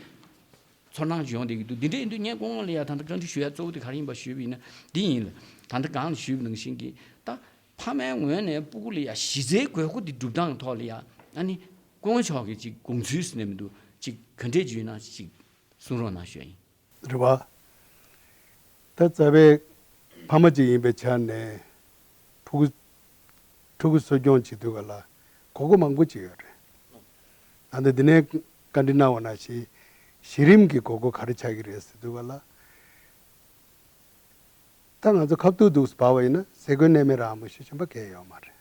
ཚོར་སྣང་ཅིག་ཡོང་བསྡད་ཀྱི་འདུག་དེ་འདྲ་ཡིན་དུས་ངས་སྐུ་ངོ་ལ་ཡ་ད་ལྟ་བཀའ་འདྲི་ཞུ་ཡ་གཙོ་བོ་དེ་ག་རེ་ཡིན་པ་ཞུས་པ་ཡིན་ན་འདི་ཡིན་ལ། ད་ལྟ་སྒང་ལ་ཞུས་པ་ནང་བཞིན་གྱི་ད་ཕ་མའི་ངོས་ནས་སྤུ་གུ་ལ་ཡ་གཞི་རྩའི་དགོས་མཁོ་དེ་སྒྲུབ་སྟངས་ཐོག་ལ་ཡ་ཨ་ནི་སྐུ་ངོ་མཆོག་གིས་ཅིག་དགོངས་ཚུལ་ཟེར་ནས་མི་འདུག་ཅིག་ག་འདྲས་ཅིག་ཡོད་ན་ཅིག་གསུང་རོགས་གནང་ཞུ་ཡ་ཡིན། རེད་བ། ད་རྩ་བའི་ཕ་མ་ཅིག་ཡིན་པའི་ཆ་ནས་ཕྲུ་གུ་ཕྲུ་གུ་གསོ་སྐྱོང་བྱེད་དུས་ག་ལ་དགོས་མཁོ་མང་པོ་ཅིག་ཡོད་རེད། ད་ལྟ་འདི་ནས་བཀའ་འདྲི་གནང་བ་ནང་བཞིན་གཞི་རིམ་གྱི་དགོས་མཁོ་ག་རེ་ཆགས་ཀྱི་རེད་ཟེར་དུས་ག་ལ། ད་ང་ཚོ་ཁ་ཐུག་འདུག་སེ་བབས་པ་ཡིན་ན་ཟས་གོས་གནས་མལ་རང་མ་ཞུ་ཆེན་པོ་གལ་ཡོད་མ་རེད།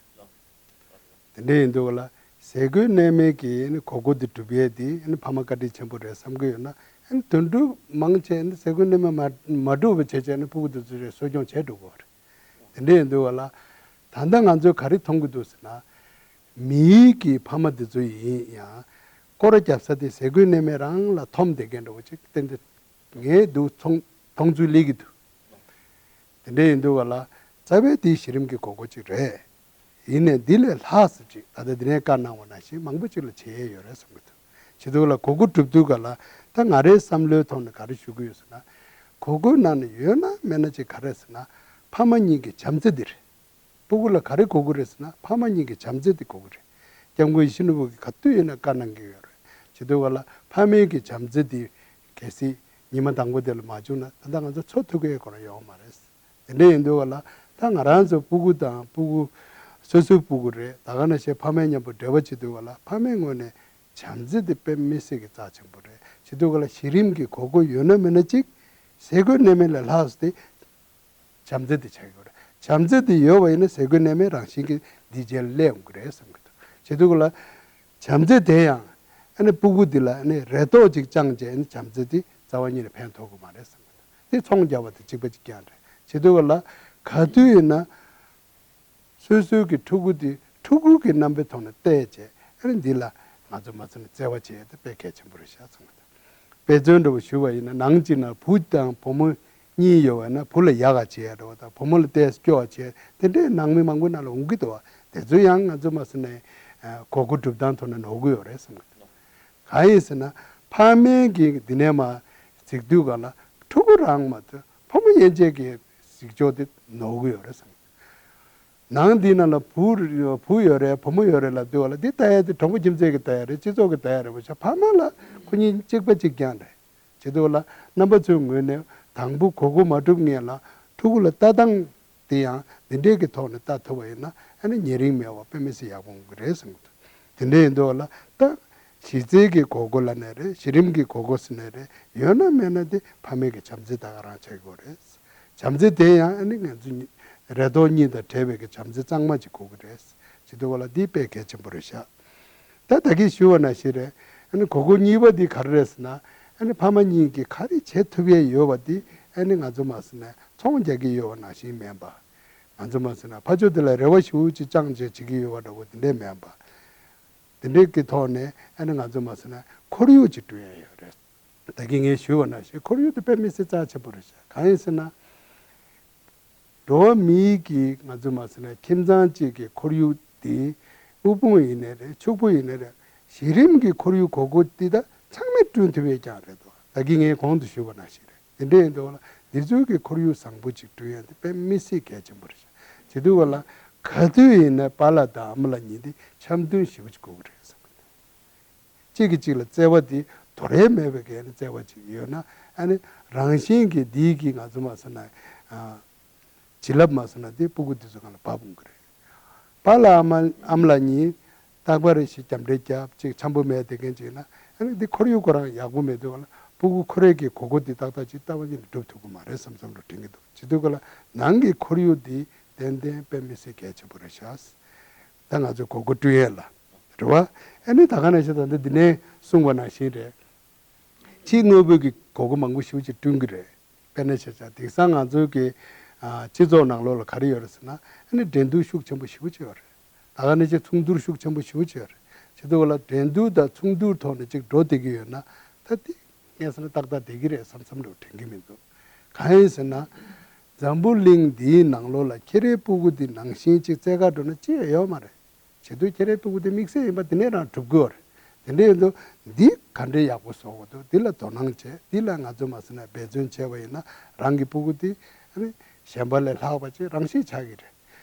དེ་འདྲ་ཡིན་དུས་ག་ལ་ཟས་གོས་གནས་མལ་གྱི་ཨ་ནི་དགོས་མཁོ་དེ་སྒྲུབ་ཡས་དེ་ཨ་ནི་ཕ་མ་བཀའ་དྲིན་ཆེན་པོ་རེད་བསམ་གྱི་ཡོད་ན། ཨ་ནི་དོན་གྲུབ་མང་ཆེ་ཨ་ནི་ཟས་གོས་གནས་མལ་མ་མ་སྒྲུབ་པ་བྱས་བྱས་ཨ་ནི་ཕྲུ་གུ་དེ་ཚོ་རེ་གསོ་སྐྱོང་བྱས་འགྲོ་གི་ཡོད་རེད། དེ་འདྲ་ཡིན་དུས་ག་ལ་ད་ལྟ་ང་ཚོས་ག་རེ་མཐོང་གི་འདུག་ཟེར་ན། མིའི་གི་ཕ་མ་དེ་ཚོ་ཡིན་ཡང་ སྐོར་ར་རྒྱབ་ས་དེ་ཟས་གོས་གནས་མལ་རང་ལ་འཐོམ་བསྡད་མཁན་འདྲ་བོ་ཅིག་ཏན་ཏན་ངས་འདུག་མཐོང་མཐོང་ཚུལ་སླེབས་ཀྱི་འདུག་དེ་འདྲ་ཡིན་དུས་ག་ལ་རྩ་བའི་དེ་གཞི་རིམ་གྱི་དགོས་མཁོ་ཅིག་རེད། ཡིན་ནའི་འདི་ལས་ལྷག་ཙམ་ཅིག་ད་ལྟ་འདི་ནས་བཀའ་གནང་བ་ནང་བཞིན་མང་པོ་ཅིག་ལ་བྱེད་ཡས་ཡོད་རེད་བསམ་གྱི་འདུག་བྱེད་དུས་ལ་གོ་སྐབས་སྒྲུབ་དུས་ག་ལ་ད་ང་རའི་བསམ་བློའི་ཐོག་ནས་ག་རེ་ཞུ་གི་ཡོད་ཟེར་ན། གོ་སྐབས་ནང་ནས་ཡོད་ན་མེད་ན་ཅིག་ག་རེ་ཟེར་ན། ཕ་མ་གཉིས་ཀྱི་བྱམས་བརྩེ་འདི་རེད། སྤུ་གུ་ལ་ག་རེ་དགོས་ཀྱི་རེད་ཟེར་ན་ཕ་མ་གཉིས་ཀྱི་བྱམས་བརྩེ་འདི་དགོས་ཀྱི་རེད། སྐྱབས་མགོན་ཡིད་བཞིན་ནོར་བུ་གིས་ག་དུས་ཡིན་ན་བཀའ་གནང་གི་ཡོད་རེད། བྱེད་དུས་ག་ལ་ཕ་མའི་གི་བྱམས་བརྩེ་འདི་གལ་སྲིད་ཉི་མ་དང་པོ་དེ་ལ་མ་བྱུང་ན་ད་ལྟ་ང་ཚོ་འཚོ་ཐུབ་ཀྱི་ཡོད་ཀྱི་རེད་ཡོད་མ་རེད། དེ་འདྲ་ཡིན་དུས་ག་ལ་ད་ང་རང་ཚོ་སྤུ་གུ་དང་སྤུ་གུ་སོ་སོའི་སྤུ་གུ་རེད། ད་ག་ནང་བཞིན་ཕ་མའི་མཉམ་པོ་འབྲེལ་བ་བྱེད་དུས་ག་ལ་ཕ་མའི་ངོས་ནས་བྱམས་བརྩེ་དེ་དཔེ་མི་སྲིད་ཀྱི་རྩ་ཆེན་པོ་རེད། བྱེད་དུས་ག་ལ་གཞི་རིམ་གྱི་དགོས་མཁོ་ཡོད་ན་མེད་ན་ཅིག་ཟས་གོས་གནས་མལ་ལས་ལྷག་ཙམ་དེ་བྱམས་བརྩེ་དེ་ཆགས་ཀྱི་ཡོད་རེད། བྱམས་བརྩེ་དེ་ཡོད་པ་ཡིན་ན་ཟས་གོས་གནས་མལ་རང་བཞིན་གྱིས་འདིའི་རྗེས་ལ་སླེབས་ཡོང་གི་རེད་བསམ་གྱི་འདུག་བྱེད་དུས་ག་ལ་བྱམས་བརྩེ་དེ་ཡང་ཨ་ནི་སྤུ་གུ་འདི་ལ་ཨ་ནི་རེ་དོགས་ཅིག་བཅངས་རྗེས་ཨ་ནི་བྱམས་བརྩེ་དེ་རྩ་བ་ཉིད་ནས་ཕན་ཐོགས་ཀྱི་མ་རེད་བསམ་གྱི་འདུག་དེ་ཚོང་རྒྱག་པ་དང་གཅིག་པ་གཅིག་རྐྱང་རེད། བྱེད་དུས་ག་ལ་ག་དུས་ཡིན་ན་སོ་སོའི་གི་ཕྲུ་གུ་དེ་ཕྲུ་གུ་གི་རྣམ་པའི་ཐོག་ནས་བལྟས་བྱས་ཨ་ནི་འདི་ལ་ང་ཚོ་མ་ཚོ་ནས་བརྩེ་བ་བྱེད་ཡ་དེ་དཔེ་གལ་ཆེན་པོ་རེད་ཤག་བསམ་གྱི་འདུག་དཔེ་མཚོན་འདྲ་བོ་ཞུ་བ་ཡིན་ན་ནང་གཅིག་ན་བུ་དང་བུ་མོ་གཉིས་ཡོད་པ་ན་བུ་ལ་ཡག་ག་བྱེད་ཡ་འདྲ་བོ་དང་བུ་མོ་ལ་ཏོག་ཙམ་སྐྱོ་བ་བྱེད་ཡ་དེ་འདྲའི་ནང་མི་མང་པོ་ནང་ལ་འོང་གི་འདུག་བ། དེ་ཚོ་ཡང་ང་ཚོ་མ་སོ་ནས་གོ་སྐབས་སྒྲུབ་སྟངས་ཐོག་ནས་ནོར་གི་ཡོད་རེད་བསམ་གི་འདུག་གང་ཡིན་ཟེར་ན་ཕ་མའི་གི་འདི་ནས་མ་གཟིགས་དུས་ག་ལ་ཕྲུ་གུ་རང་མ་གཏོགས་ཕོ་མོ་ཡན་ཆད་ཀྱི་གཟིགས་ཕྱོགས་དེ་ནོར་གི་ཡོད་རེད་བསམ་གི་འདུག་ནང་འདི་ནང་ལ་བུ་བུ་ཡོད་རེད་བུ་མོ་ཡོད་རེད་ལབ་དུས་ག་ལ་འདི་ལྟ་ཡ་དེ་གྲོང་པ་ཁྱིམ་མཚེས་ཀྱི་ལྟ་ཡ་རེད། སྤྱི་ཚོགས་ཀྱི་ལྟ་ཡ་རེད་བ་ཤ་ཕ་མ་ལ་ཁོ་གཉིས་གཅིག་པ་གཅིག་རྐྱང་རེད། བྱེད་དུས་ལ་རྣམ་པ་ཚོའི་ངོས་ནས་དང་པོ་གོ་སྐབས་མ་སྒྲུབ་སྔོན་ལ་ཕྲུ་གུ་ལ་ལྟ་སྟངས་དེ་ཡང་འདི་འདྲས་ཀྱི་ཐོག་ནས་ལྟ་ཐུབ་པ་ཡིན་ན་ཨ་ནི་ཉེ་རིང་མེད་པ་དཔེ་མི་སྲིད་ཡག་པོ་འོང་གི་རེད་བསམ་གྱི་འདུག་དེ་འདྲས་ཡིན་དུས་ལ་ད་གཞི་རྩའི་གི་གོ་སྐབས་ལ་ནས་རེད། གཞི་རིམ་གྱི་གོ་སྐབས་སུ་ནས་རེད། ཡོད་ན་མེད་ན་དེ་ཕ་མའི་གི་བྱམས་བརྩེ་ད་ག་རང་ཆགས་ཀྱི་ཡོད་རེད། བྱམས་བརྩེ་དེ་ཡང་ཨ་ནི་ང་ཚོ་རེ་དོགས་གཉིས་དང་བྲལ་བའི་གི་བྱམས་བརྩེ་གཙང་མ་ཅིག་དགོས་ཀྱི་རེད། བྱེད་དུས་ག་ལ་འདི་དཔེ་གལ་ཆེན་པོ་རེད་ཤག་ད་ད་གིན་ཞུས་པ་ནང་བཞིན་རེད། ཨ་ནི་གོ་སྐབས་གཉིས་པ་འདི་ག་རེ་རེད་ཟེར་ན། ཨ་ནི་ཕ་མ་གཉིས་ཀྱིས་ག་རེ་བྱེད་ཐུབ་ཡས་ཡོད་པ་འདི་ཨ་ནི་ང་ཚོ་མ་ཟེར་ན་ཚོང་རྒྱག་གི་ཡོད་པ་ནང་བཞིན་མིན་པ། ང་ཚོ་མ་ཟེར་ན་ཕ་ཕྱོགས་འདི་ལ་རེ་བ་ཞེ་པོ་ཅིག་བཅངས་བྱས་བྱེད་ཀྱི་ཡོད་པ་འདྲ་བོ་འདི་འདྲས་མིན་པ། འདི་འདྲས་ཀྱི་ཐོག་ནས་ཨ་ནི་ང་ཚོ་མ་ཟེར་ན་ཁོར་ཡུག་ཅིག་བསྐྲུན་ཡས་ཡོད་རེད། ད་གིན་ངས་ཞུས་པ་ནང་བཞིན་ཁོར་ཡུག་དེ་དཔེ་མི་སྲིད་རྩ་ཆེན་པོ་རེད་ཤག་གང་ཡིན་ཟེར་ན། འགྲོ་བ་མིའི་གི་ང་ཚོ་མ་ཟེར་ན་ཁྱིམ་ཚང་གཅིག་གི་ཁོར་ཡུག་དེ་དབུལ་ཕོངས་ཡིན་ནའི་རེད། ཕྱུག་པོ་ཡིན་ནའི་རེད། གཞི་རིམ་གྱི་ཁོར་ཡུག་གོ་སྐབས་དེ་ད་ཚང་མས་བསྐྲུན་ཐུབ་ཡས་ཀྱང་རེད་དོ། ད་གིན་ངས་གོང་དུ་ཞུས་པ་ནང་བཞིན་རེད། དེ་འདྲ་ཡིན་དུས་ལ་འདི་ཚོའི་གི་ཁོར་ཡུག་བཟང་པོ་ཅིག་བསྐྲུན་ཡས་དེ་དཔེ་མི་སྲིད་གལ་ཆེན་པོ་རེད་ཤག་བྱེད་དུས་ག་ལ་ག་དུས་ཡིན་ན་པཱ་ལགས་དང་ཨ་མ་ལགས་གཉིས་དེ་འཆམ་མཐུན་ཞེ་པོ་ཅིག་དགོས་ཀྱི་རེད་བསམ་གི་འདུག་གཅིག་གིས་གཅིག་ལ་བརྩེ་བ་དེ་དོར་ཡས་མེད་པའི་གི་ཨ་ནི་བརྩེ་བ་ཅིག་ཡོད་ན་ཨ་ནི་རང་བཞིན་གྱིས་འདིའི་གི་ང་ཚོ་མ་ཟེར་ན་ཨ་བྱིན་རླབས་མ་ཟེར་ན་དེ་སྤུ་གུ་དེ་ཚོ་སྒང་ལ་བབས་འོང་གི་རེད། པཱ་ལགས་ཨ་མ་ཨ་མ་ལགས་གཉིས་རྟག་པར་རེ་ཞིག་རྒྱབ་འདྲེ་རྒྱབ་ཅིག་འཆམ་པོ་མེད་བསྡད་མཁན་ཅིག་ཡིན་ན་ཨ་ནི་འདི་ཁོར་ཡུག་ཁོ་རང་ཡག་པོ་མེད་དུས་སྒང་ལ་སྤུ་གུ་ཁོ་རའི་གི་གོ་སྐབས་དེ་ཏག་ཏག་ཅིག་ལྟ་བ་ཉིད་ནས་སྒྲུབ་ཐུབ་ཀྱི་མ་རེད་བསམ་བསམ་འདྲ་དྲན་གྱི་འདུག་བྱེད་དུས་སྒང་ལ་ནང་གི་ཁོར་ཡུག་དེ་ཏན་ཏན་དཔེ་མི་སྲིད་གལ་ཆེན་པོ་རེད་ཤག་ད་ང་ཚོས་གོ་སྐབས་བསྐྲུན་ཡས་ལ། རེད་བ། ཨ་ནི་ད་ག་ནང་བཞིན་ད་ལྟ་འདི་ནས་གསུངས་པ་ནང་བཞིན་རེད། ཕྱིའི་དངོས་པོའི་གི་གོ་སྐབས་མང་པོ་ཞེ་པོ་ཅིག་བསྐྲུན་གྱི་རེད། དཔེར་ན་བྱས་ཙང་དེང་སང་ང་ཚོའི་གི་ཨ་སྤྱི་ཚོགས་ནང་ལོགས་ལ་ག་རེ་ཡོད་རེད་ཟེར་ན་ཨ་ནི་འགྲན་བསྡུར་ཤུགས་ཆེན་པོ་ཞེ་པོ་ཅིག་ཡོད་རེད། ད་ག་ནང་བཞིན་མཚུངས་བསྡུར་ཤུགས་ཆེན་པོ་ཞེ་པོ་ཅིག་ཡོད་རེད། བྱེད་དུས་ལ་འགྲན་བསྡུར་དང་མཚུངས་བསྡུར་ཐོག་ནས་ཅིག་འགྲོ་བསྡད་ཀྱི་ཡོད་ན་ད་དེ་ངས་ཟེར་ན་ཏག་ཏག་བསྡད་ཀྱི་རེད་བསམ་བསམ་འདྲ་དྲན་གྱི་མི་འདུག་གང་ཡིན་ཟེར་ན། འཛམ་བུ་གླིང་འདིའི་ནང་ལོགས་ལ་ཁྱེད་རའི་སྤུ་གུ་འདི་ནང་བཞིན་ཅིག་རྩེད་གར་འགྲོ་ན་ཅི་ཡང་ཡོད་མ་རེད། བྱེད་དུས་ཁྱེད་རའི་སྤུ་གུ་འདི་དམིགས་བསལ་ཡིན་པ་འདི་ནས་རང་གྲུབ་དགོས་རེད། དེ་འདྲ་ཡིན་དུས་འདི་ག་འདྲའི་ཡག་པོ་བཟོ་དགོས་འདུག་འདི་ལ་དོ་སྣང་བྱས་འདི་ལ་ང་ཚོ་མ་ཟེར་ན་འབད་བརྩོན་བྱས་པ་ཡིན་ན་རང་གི་སྤུ་གུ་འདི་ཨ་ནི་གཞན་པ་ལས་ལྷག་པ་ཅིག་རང་ཤེས་ཆགས་ཀྱི་རེད།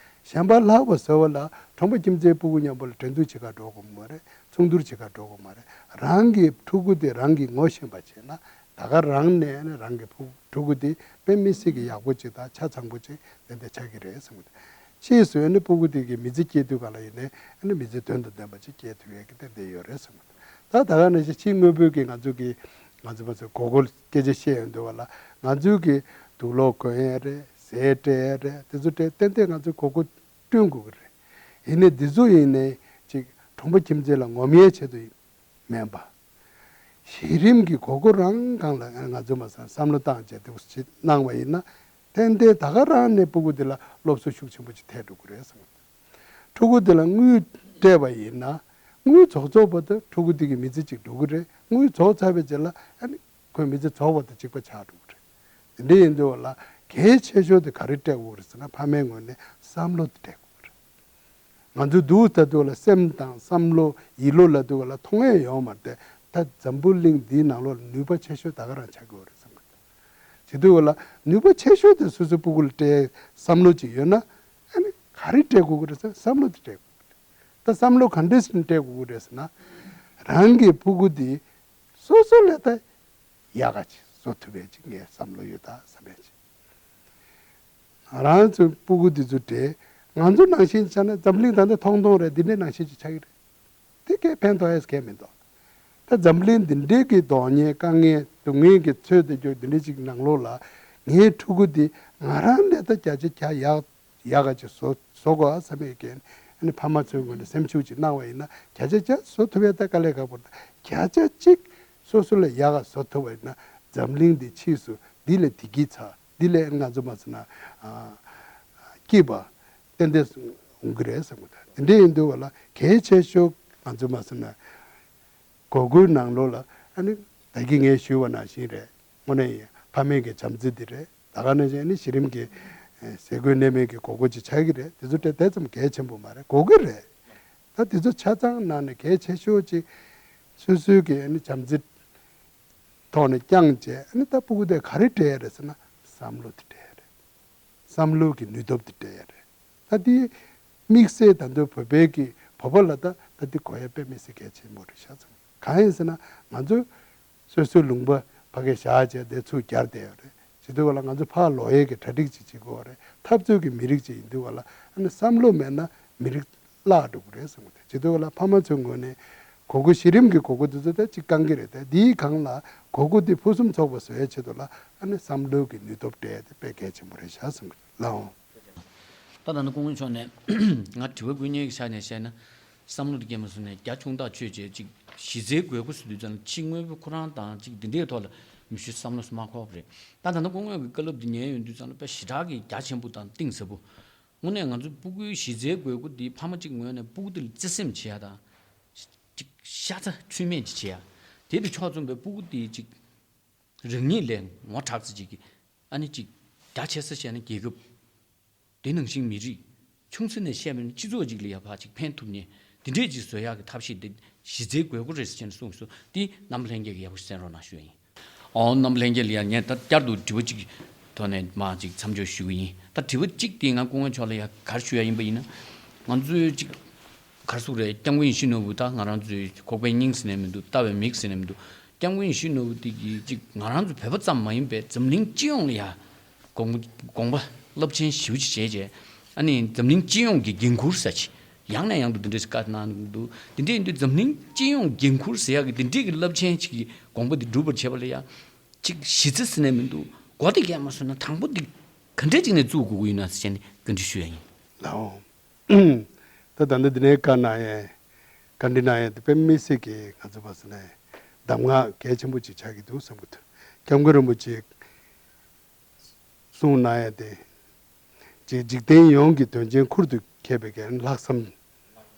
གཞན་པ་ལྷག་པ་བཟོ་བ་ལ་གྲོང་པ་ཁྱིམ་མཚེས་སྤུ་གུ་མཉམ་པོ་ལ་འགྲན་བསྡུར་བྱེད་གར་འགྲོ་དགོས་མ་རེད། མཚུངས་བསྡུར་བྱེད་གར་འགྲོ་དགོས་མ་རེད། རང་གི་ཕྲུ་གུ་དེ་རང་གིས་ངོ་ཤེས་པ་བྱས་ན་ད་ག་རང་ནས་ཨ་ནི་རང་གི་ཕྲུ་ཕྲུ་གུ་དེ་དཔེ་མི་སྲིད་ཀྱི་ཡག་པོ་ཅིག་དང་ཆ་ཚང་པོ་ཅིག་ཏན་ཏན་ཆགས་ཀྱི་རེད་བསམ་གྱི་འདུག་ཕྱིས་སུ་ཨ་ནི་ཕྲུ་གུ་དེ་གིས་མི་ཚེ་སྐྱེལ་དུས་ག་ལ་ཡིན་ནའི་ཨ་ནི་མི་ཚེ་དོན་དང་ལྡན་པ་ཅིག་སྐྱེལ་ཐུབ་ཡས་ཀྱི་ཏན་ཏན་ཡོད་རེད་བསམ་གྱི་འདུག་ད་ད་ག་ནང་བཞིན་ཕྱིའི་དངོས་པོའི་གི་ང་ཚོ་གི་ང་ཚོ་ཕར་ཚུར་གོ་སྐབས་སྐད་ཆ་བཤད་ཡོང་དུས་ག་ལ་ང་ཚོའི་གི་དུག་ལོག་གོན་ཡས་རེད། ཟས་སྤྲད་ཡས་རེད། དེ་ཚོ་སྤྲད་ཏན་ཏན་ང་ཚོས་གོ་སྐབས་བསྐྲུན་དགོས་ཀྱི་རེད། ཡིན་ནའི་འདི་ཚོ་ཡིན་ནའི་ཅིག་གྲོང་པ་ཁྱིམ་མཚེས་ལ་ངོམ་ཡས་ཆེད་དུ་མིན་པ། གཞི་རིམ་གྱི་དགོས་མཁོ་རང་སྒང་ལ་ང་ཚོས་མ་བསམ་བསམ་བློ་བཏང་བྱས་དེ་ཅིག་གནང་བ་ཡིན་ན་ཏན་ཏན་ད་ག་རང་ནས་སྤུ་གུ་འདི་ལ་སློབ་གསོ་ཤུགས་ཆེན་པོ་ཅིག་ཐེབས་འགྲོ་གི་རེད་བསམ། ཕྲུ་གུ་འདི་ལ་དངུལ་སྤྲད་པ་ཡིན་ན་ དངུལ་རྫོགས་རྫོགས་བར་དུ་ཕྲུ་གུ་དེ་གི་མི་ཚེ་གཅིག་འགྲོ་གི་རེད། དངུལ་རྫོགས་ཚར་བའི་རྗེས་ལ་ཨ་ནི་ཁོའི་མི་ཚེ་རྫོགས་བར་དུ་གཅིག་པ་ཆགས་འགྲོ་གི་རེད། དེ་འདྲ་ཡིན་དུས་བ་ལ་གལ་ཆེ་ཤོས་དེ་ག་རེ་སྤྲད་དགོས་རེད་ཟེར་ན། ཕ་མའི་ངོས་ནས་བསམ་བློ་དེ་སྤྲད་དགོས་རེད། ང་ཚོ་འདུག་ད་དུས་ལ་སེམས་དང་བསམ་བློ་ཡིད་བློ་ལ་དུས་ལ་མཐོང་ཡས་ཡོད་མ་རེད། ད་འཛམ་བུ་གླིང་འདིའི་ནང་ལོགས་ལ་ནུས་པ་ཆེ་ཤོས་ད་ག་རང་ཆགས་ཀྱི་ཡོད་རེད་བསམ་གི་འདུག། བྱེད་དུས་ལ་ནུས་པ་ཆེ་ཤོས་དེ་སོ་སོའི་སྤུ་གུ་ལ་སྤྲད་བསམ་བློ་ཅིག་ཡོད་ན། ཨ་ནི་ག་རེ་སྤྲད་དགོས་ཀྱི་རེད་ཟེར་བསམ་བློ་དེ་སྤྲད་དགོས་ཀྱི་རེད། ད་བསམ་བློ་ག་འདྲས་སེ་སྤྲད་དགོས་ཀྱི་རེད་ཟེར་ན། རང་གི་སྤུ་གུ་དེ་སོ་སོ་ལས་ད་ཡག་ག་ཅིག་བཟོ་ཐུབ་ཡས་ཅིག་ངས་བསམ་བློ་ཡོད་ད་བསམ་ཡས་ཅིག། ང་རང་ཚོའི་སྤུ་གུ་འདི་ཚོ་དེ་ང་ཚོ་ནང་བཞིན་ཆགས་ན་འཛམ་གླིང་ད་ལྟ་ཐོང་ཐོང་རེད། འདི་འདྲའི་ནང་བཞིན་ཅིག་ཆགས་ཀྱི་རེད། དེ་སྐད་ཕན་ཐོགས་ཡས་སྐད་མི་འདུག། ད་འཛམ་གླིང་འདི་འདྲའི་གི་གདོང་བརྙན་དཀའ་ངལ་སྡུག་བསྔལ་གྱི་ཚོད་དུ་གྱུར་འདི་འདྲའི་ཅིག་ནང་ལོགས་ལ་ངའི་ཕྲུ་གུ་འདི་ང་རང་ལས་ད་བརྒྱ་ཆ་བརྒྱ་ཡག་ཡག་ག་ཅིག་བཟོ་བཟོ་དགོས་ཨ་བསམ་པའི་གི་ཨ་ནི་ཕ་མ་ཚོའི་ངོས་ནས་སེམས་ཤུགས་ཅིག་གནང་བ་ཡིན་ན། བརྒྱ་ཆ་བརྒྱ་བཟོ་ཐུབ་ཡས་ད་དཀའ་ལས་ཁག་པོ་རེད། བརྒྱ་ཆ་གཅིག་སོ་སོ་ལས་ཡག་ག་བཟོ་ཐུབ་པ་ཡིན་ན། འཛམ་གླིང་འདི་ཕྱིས་སུ་འདི་ལས་བདེ་སྐྱིད་ཚ། འདི་ལས་ང་ཚོ་མ་ཟེར་ན་ཨ་སྐྱིད་པ་ཏན་ཏན་འོང་གི་རེད་བསམ་གི་འདུག། དེ་འདྲ་ཡིན་དུས་བ་ལ་གལ་ཆེ་ཤོས་ང་ཚོ་མ་ཟེར་ན་གོ་སྐོན་ནང་ལོགས་ལ་ཨ་ནི་ད་གིན་ངས་ཞུས་པ་ནང་བཞིན་རེད། དངོས་གནས་ཡིན་ཕ་མའི་གི་བྱམས་བརྩེ་འདི་རེད། ད་ག་ནང་བཞིན་ཨ་ནི་གཞི་རིམ་གྱི་ཨ་ཟས་གོས་གནས་མལ་གྱི་དགོས་མཁོ་ཅིག་ཆགས་ཀྱི་རེད། དེ་ཚོ་དེ་དེ་ཙམ་གལ་ཆེན་པོ་མ་རེད། དགོས་ཀྱི་རེད། ད་དེ་ཚོ་ཆ་ཚང་ནང་ནས་གལ་ཆེ་ཤོས་ཅིག་སོ་སོའི་གི་ཨ་ནི་བྱམས་བརྩེ་ཐོག་ནས་བསྐྱངས་བྱས། ཨ་ནི་ད་སྤུ་གུ་དེ་ག་རེ་སྤྲད་ཡ་རེད་ཟེར་ན་བསམ་བློ་དེ་སྤྲད་ཡ་རེད། བསམ་བློ་གི་ནུས་སྟོབས་དེ་སྤྲད་ཡ་རེད། ད་དེ་དམིགས་བསལ་ད་དུང་བོད་པའི་གི་བོད་པ་ལ་ད་ད་དེ་གོ་ཡ་དཔེ་མི་སྲིད་གལ་ཆེན་པོ་རེད་ཤག་ཙང་། གང་ཡིན་ཟེར་ན་ང་ཚོ་སོ་སོའི་ལུང་པ་ཕ་གིར་བཞག་བྱས་དེ་ཚུར་གྱར་བསྡད་ཡོད་རེད། བྱེད་དུས་བ་ལ་ང་ཚོ་ཕར་ལོག་ཡས་ཀྱི་གྲ་སྒྲིག་ཅིག་བྱེད་དགོས་བ་རེད། འཐབ་རྩོད་ཀྱི་མི་རིགས་ཅིག་ཡིན་དུས་བ་ལ་ཨ་ནི་བསམ་བློ་མེད་ན་མི་རིགས་བརླག་འགྲོ་གི་རེད་བསམ་གི་འདུག། བྱེད་དུས་བ་ལ་ཕ་མ་ཚོའི་ངོས་ནས་གོ་སྐོན་གཞི་རིམ་གྱི་གོ་སྐོན་དེ་ཚོ་ད་ཅིག་བསྐང་གི་རེད། ད་འདིའི་སྒང་ལ་གོ་སྐོན་དེ་ཕུན་སུམ་ཚོགས་པ་བཟོ་ཡས་ཆེད་དུ་ལ་ཨ་ནི་བསམ་བློ་གི་ནུས་སྟོབས་སྤྲད་ཡས་དེ་དཔེ་གལ་ཆེན་པོ་རེད་ཤག་བསམ་གི་འདུག་ལགས། འོང་། ད་ད་ནི་སྐུ་ངོ་མཆོག་ནས་ང་དྲི་བ་བཀོད་མཁན་གྱི་ཆ་ནས་བཤད་ན། བསམ་བློ་དེ་སྐྱེས་མ་སོང་ནས་རྒྱ་ཆུང་ཐག་ཆོད་བྱས་ཅིག་གཞི་རྩའི་དགོས་མཁོ་ཟེར་དུས་ཙམ་ལ་ཕྱི་དངོས་པོ་ཁོ་རང་དང་ཅིག་འདི་འདྲའི་ཐོག་ལ་མི་ཤུགས་བསམ་བློ་སུ་མ་འཁོར་བ་རེད། ད་ད་ནི་སྐུ་ངོ་གི་བཀའ་སློབ་འདི་ཉན་ཡོང་དུས་ཙམ་ལ་དཔེ་ཞེ་དྲག་གི་རྒྱ་ཆེན་པོ་དང་གཏིང་ཟབ་པོ། དངོས་གནས་ང་ཚོ་སྤུ་གུའི་གཞི་རྩའི་དགོས་མཁོ་འདི་ཕ་མ་གཅིག་ངོས་ནས་སྤུ་གུ་དེ་ལ་བརྩེ་སེམས་བྱེད་ཡ་དང་། ཅིག་ཤ་ཚ་ཚུལ་མིན་ཅིག་བྱེད་ཡ། དེ་དེ་ཕྱོགས་མཚུངས་པའི་སྤུ་གུ་དེ་ཅིག་རང་ཉིད་ལས་ངོ་དྲག་ཙམ་ཅིག་གི་ཨ་ནི་ཅིག་རྒྱ་ཆེ་ས་བཤད་ན་རྒྱལ་ཁབ། དེ་ནང་བཞིན་མི་རིགས། ཆུང་ཙག་ནས་བཤད་པ་ཡིན་ན་སྤྱི་ཚོགས་ཅིག་ལ་ཡ་ཕར་ཅིག་ཕན་ཐོགས་མཁན་དེ་འདྲས་ཅིག་བཟོ་ཡག་གི་ཐབས་ཤེས་དེ་གཞི་རྩའི་དགོས་མཁོ་རེད་ཟེར་ནས་གསུངས་སོང་། དེ་རྣམ་པ་ལྷན་རྒྱས་ཀྱིས་ཡག་པོ་ཞིག་གསན་རོགས་གནང་ཞུ་ཡ་ཡིན། ཨོ་རྣམ་པ་ལྷན་རྒྱས་ལ་ཡ་ངས་ད་བསྐྱར་དུ་དྲི་བ་གཅིག་གི་ཐོག་ནས་མར་ཅིག་མཚམས་འཇོག་ཞུ་གི་ཡིན། ད་དྲི་བ་གཅིག་དེ་ང་སྐུ་ངོ་མཆོག་ལ་ཡ་ག་རེ་ཞུ་ཡ་ཡིན་པ་ཡིན་ན། ང་ཚོའི་ཅིག་ག་རེ་ཟེར་དགོས་རེད། སྐྱབས་མགོན་ཡིད་བཞིན་ནོར་བུ་ད་ང་རང་ཚོའི་ཁོག་པའི་སྙིང་ཟེར་ནས་མི་འདུག། ལྟ་བའི་མིག་ཟེར་ནས་མི་འདུག། སྐྱབས་མགོན་ཡིད་བཞིན་ནོར་བུ་དེ་གིས་ཅིག་ང་རང་ཚོ་བོད་པ་ཙམ་མ་ཡིན་པའི་འཛམ་གླིང་སྤྱི་ཡོངས་ལ་ཡ་དགོངས་དགོངས་པ་རླབས་ཆེན་ཞེ་པོ་ཅིག་བྱས་རྗེས། ཨ་ནི་འཛམ་གླིང་སྤྱི་ཡོངས་ཀྱི་འགན་ཁུར་ཟེར་ཅིག་ཡང་ནས་ཡང་དུ་འདི་འདྲས་བཀའ་གནང་འདུག། འདི་འདྲས་ཡིན་དུས་འཛམ་གླིང་སྤྱི་ཡོངས་འགན་ཁུར་ཟེར་ཡག་གི་འདི་འདྲས་ཀྱི་རླབས་ཆེན་ཅིག་གི་དགོངས་པ་འདི་འགྲུབ་པར་བྱེད་པ་ལ་ཡ། ཅིག་གཞི་རྩ་ཟེར་ནས་མི་འདུག། སྒོ་དེ་བཀལ་མ་སོང་ན་དང་པོ་འདི་ག་འདྲས་ཅིག་ནས་བཙུགས་དགོས་ཀྱི་ཡོད་ན་ཟེར་ནས་བཀའ་འདྲི་ཞུ་ཡ་ཡིན། ལའོ། ད་ད་ལྟ་འདི་ནས་བཀའ་གནང་ཡས། བཀའ་འདྲི་གནང་ཡས་དེ་དཔེ་མི་སྲིད་ཀྱི་ང་ཚོ་བ་སོ་ནས་གདམས་ངག་གལ་ཆེན་པོ་ཅིག་ཆགས་ཀྱི་འདུག་བསམ་གྱི་འདུག། སྐྱབས་མགོན་རིན་པོ་ཆེ་གསུངས་གནང་ཡས་དེ། ཅིག་འཇིག་རྟེན་ཡོངས་ཀྱི་དོན་ཆེན་ཁུར་དུ་འཁྱེར་བའི་གི་ལྷག་བསམ་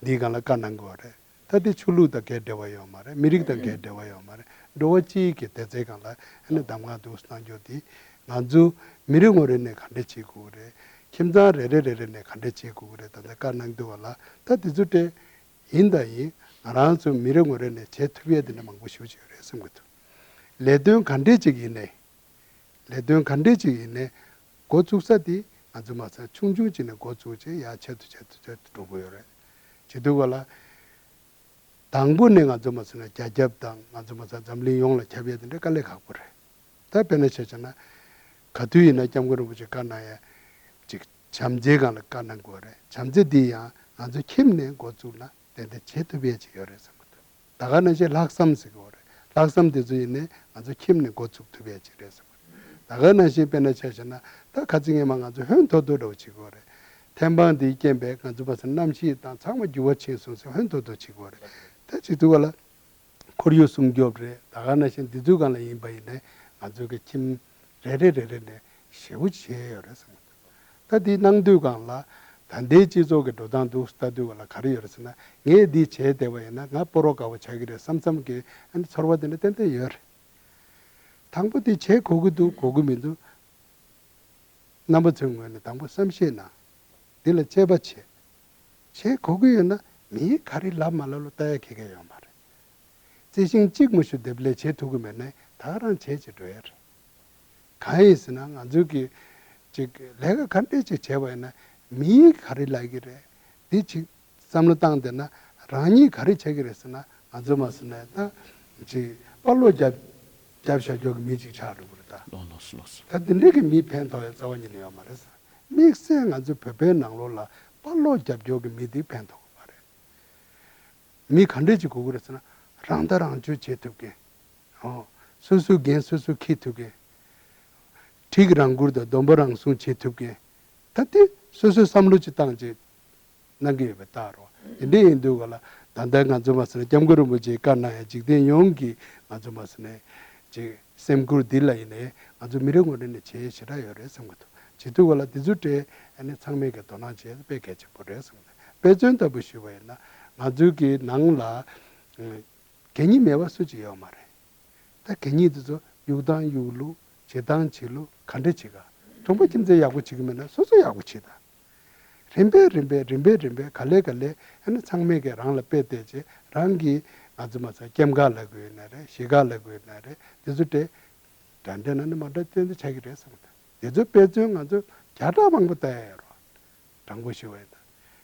འདིའི་སྒང་ལ་བཀའ་གནང་དགོས་པ་རེད། ད་དེ་ཆོས་ལུགས་དང་གའི་འབྲེལ་བ་ཡོད་མ་རེད། མི་རིགས་དང་གའི་འབྲེལ་བ་ཡོད་མ་རེད། འགྲོ་བ་སྤྱིའི་གི་བདེ་རྩའི་སྒང་ལ་ཨ་ནི་གདམས་ངག་འདུག་གནང་རྒྱུ་དེ། ང་ཚོ་མི་རེ་ངོ་རེ་ནས་ག་འདྲས་བྱེད་དགོས་རེད། ཁྱིམ་ཚང་རེ་རེ་རེ་རེ་ནས་ག་འདྲས་བྱེད་དགོས་རེད། ད་ལྟ་བཀའ་གནང་དུས་བ་ལ་ད་དེ་ཚོ་དེ་ཡིན་དང་ཡིན། ང་རང་ཚོ་མི་རེ་ངོ་རེ་ནས་བྱེད་ཐུབ་ཡས་དེ་འདྲ་མང་པོ་ཞེ་པོ་ཅིག་ཡོད་རེད་བསམ་གྱི་འདུག། ལས་དོན་ག་འདྲས་ཅིག་ཡིན་ནའི། ལས་དོན་ག་འདྲས་ཅིག་ཡིན་ནའི་འགོ་བཙུགས་ས་དེ་ང་ཚོ་མ་ཚད་ཆུང་ཆུང་ཅིག་ནས་འགོ་བཙུགས་བྱས་ཡར་ཆེད་དུ་ཆེད་དུ་ཆེད་དུ་འགྲོ་དགོས་ཡོད་རེད། བྱེད་དུས་བ་ལ། དང་པོ་ནས་ང་ཚོ་མ་ཚད་ན་རྒྱ་ཁྱབ་དང་ང་ཚོ་མ་ཚད་འཛམ་གླིང་ཡོངས་ལ་ཁྱབ་ཡས་དེ་འདྲ་དཀའ་ལས་ཁག་པོ་རེད། ད་དཔེར་ན་ཆ་བཞག་ན། ག་དུས་ཡིན་ན་སྐྱབས་མགོན་རིན་པོ་ཆེ་བཀའ་གནང་ཡས་ཅིག་བྱམས་བརྩེའི་སྒང་ལ་བཀའ་གནང་དགོས་རེད། བྱམས་བརྩེ་འདི་ཡང་ང་ཚོ་ཁྱིམ་ནས་འགོ་བཙུགས་ན་ཏན་ཏན་བྱེད་ཐུབ་ཡས་ཅིག་ཡོད་རེད་བསམ་གྱི་འདུག། ད་ག་ནང་བཞིན་ལྷག་བསམ་ཟེར་གྱི་ཡོད་རེད། ལྷག་བསམ་དེ་ཚོ་ཡིན་ནའི་ང་ཚོ་ཁྱིམ་ནས་འགོ་ཚུགས་ཐུབ་ཡས་ཅིག་རེད་བསམ་གྱི་འདུག། ད་ག་ནང་བཞིན་དཔེར་ན་ཆ་བཞག་ན་ད་ཁ་ཚིག་སྔས་མ་ང་ཚོ་ཧོན་ཐོར་ཐོར་འདྲ་བོ་བྱེད་ཀྱི་ཡོད་རེད། ཐེམ་སྤང་དེའི་རྐྱེན་པས་ང་ཚོ་བ་སེ་གནམ་གཤིས་དང་ཚང་མ་འགྱུར་བ་ཕྱིན་སོང་ཟེར་ཧོན་ཐོར་ཐོར་བྱེད་ཀྱི་ཡོད་རེད། ད་བྱེད་དུས་བ་ལ་ཁོར་ཡུག་སྲུང་སྐྱོབ་རེད། ད་ག་ནང་བཞིན་དེ་ཚོའི་སྒང་ལ་ཡིན་པ་ཡིན་ནའི་ང་ཚོ་གི་ཁྱིམ་རེ་རེ་རེ་རེ་ནས་ཞེ་པོ་བྱས་ཡོད་རེད་བསམ་གྱི་འདུག། ད་དེ་གནང་དུས་སྒང་ལ་ ད་ལྟའི་སྤྱི་ཚོགས་ཀྱི་འགྲོ་སྟངས་འདུག་ལྟ་དུས་ལ་ག་རེ་ཡོད་རེད་ཟེར་ན། ངས་འདི་བྱས་བསྡད་པ་ཡིན་ན་ང་སྤོ་རོ་དགའ་བོ་ཆགས་ཀྱི་རེད་བསམ་བསམ་གྱི་ཨ་ནི་ཚོར་བ་དེ་འདྲ་ཏན་ཏན་ཡོད་རེད། དང་པོ་དེ་བྱེད་དགོས་ཀྱི་འདུག་དགོས་ཀྱི་མི་འདུག་རྣམ་པ་ཚོའི་ངོས་ནས་དང་པོ་བསམ་ཤེས་གནང་། འདི་ལ་དཔྱད་པ་བྱེད། བྱེད་དགོས་ཀྱི་ཡོད་ན་མིས་ག་རེ་ལབ་མ་ལབ་ལ་ལྟ་ཡ་ཁེ་ཁེ་ཡོད་མ་རེད། རྩི་ཤིང་གཅིག་མ་ཞུ་འདེབས་ལས་བྱེད་ཐུབ་ཀྱི་མེད་ན་ད་རང་བྱེད་ཅེས་འགྲོ་ཡ་རེད། གང་ཡིན་ཟེར་ན་ང་ཚོའི་གི་ཅིག་ལས་ཀ་ག་འདྲས་ཅིག་བྱས་པ་ཡིན་ན་མིས་ག་རེ་ལབ་ཀྱི་རེད། འདི་ཅིག་བསམ་བློ་བཏང་བསྡད་ན་རང་ཉིད་ག་རེ་བྱེད་ཀྱི་རེད་ཟེར་ན་ང་ཚོ་མ་ཟེར་ན་ད་ཅིག་དཔའ་བློ་རྒྱབ་རྒྱབ་བཞག་རྒྱུ་གི་མི་ཅིག་ཆགས་འགྲོ་གི་རེད་ད། ལོ་ལོ་སོ་ལོ་སོ། ད་འདི་འདྲས་ཀྱི་མི་ཕན་ཐོགས་ཡ་རྩ་བ་ཉིད་ནས་ཡོད་མ་རེད་ཟེར། དམིགས་བསལ་ང་ཚོ་བོད་པའི་ནང་ལོགས་ལ་དཔའ་བློ་རྒྱབ་རྒྱུ་གི་མི་འདི་ཕན་ཐོགས་གི་མ་རེད། མི་ག་འདྲས་ཅིག་དགོས་ཀྱི་རེད་ཟེར་ན། རང་ལྟ་རང་སྤྱོད་བྱེད་ཐུབ་མཁན། ཨོ། སོ་སོའི་འགན་སོ་སོས་འཁྱེར་ཐུབ་མཁན། འགྲིག་རང་བཀུར་དང་སྡོམ་པ་རང་སྲུང་བྱེད་ཐུབ་མཁན། ད་དེ་སོ་སོའི་བསམ་བློ་ཅིག་བཏང་རྗེས་གནང་གི་ཡོད་པའི་རྟགས་རོ། དེ་འདྲས་ཡིན་དུས་ག་ལ་ད་ལྟ་ང་ཚོ་མ་ཟེར་ན་སྐྱབས་མགོན་རིན་པོ་ཆེས་བཀའ་གནང་ཡ་འཇིག་རྟེན་ཡོངས་ཀྱི་ང་ཚོ་མ་ཟེར་ན་ཅིག་སེམས་ཁུར་འདི་ལ་ཡིན་ནའི་ང་ཚོ་མི་རེ་ངོ་རེ་ནས་བྱེད་ཡ་ཞེ་དྲག་ཡོད་རེད་བསམ་གི་འདུག་བྱེད་དུས་ག་ལ་དེ་ཚོ་དེ་ཨ་ནི་ཚང་མས་ཀྱི་དོ་སྣང་བྱེད་ཡ་དཔེ་གལ་ཆེན་པོ་རེད་བསམ་གི་འདུག་དཔེ་མཚོན་ལྟ་བུ་ཞུས་པ་ཡིན་ན་ང་ཚོའི་གི་ནང་ལ་གད་སྙིགས་མེད་པ་སུ་གཅིག་ཡོད་མ་རེད། ད་གད་སྙིགས་དེ་ཚོ་གཡུག་སྟངས་གཡུག་ལུགས་བྱེད་སྟངས་བྱེད་ལུགས་ག་འདྲ་བྱེད་ག་གྲོང་པ་ཁྱིམ་མཚེས་ཡག་པོ་བྱེད་ཀྱི་མེད་ན་སོ་སོ་ཡག་པོ་བྱེད་ད། རིམ་པས་རིམ་པས་རིམ་པས་རིམ་པས་ག་ལེ་ག་ལེ་ཨ་ནི་ཚང་མས་ཀྱི་རང་ལ་དཔེ་བལྟས་རྗེས་རང་གིས་ང་ཚོ་མ་ཚད་སྐྱེམས་ཁ་ལབ་དགོས་ཡོད་ན་རེད། གཞིས་ཁ་ལབ་དགོས་ཡོད་ན་རེད། དེ་ཚོ་དེ་འདྲ་འདྲ་ན་ནི་མ་འདྲ་ཏན་ཏན་ཆགས་ཀྱི་རེད་བསམ་གི་འདུག་དེ་ཚོ་དཔེ་མཚོན་ང་ཚོ་བརྒྱ་ཕྲག་མང་པོ་ལྟ་ཡ་ཡོད་རེད། དྲང་པོ་ཞུ་བ་ཡིན་ན།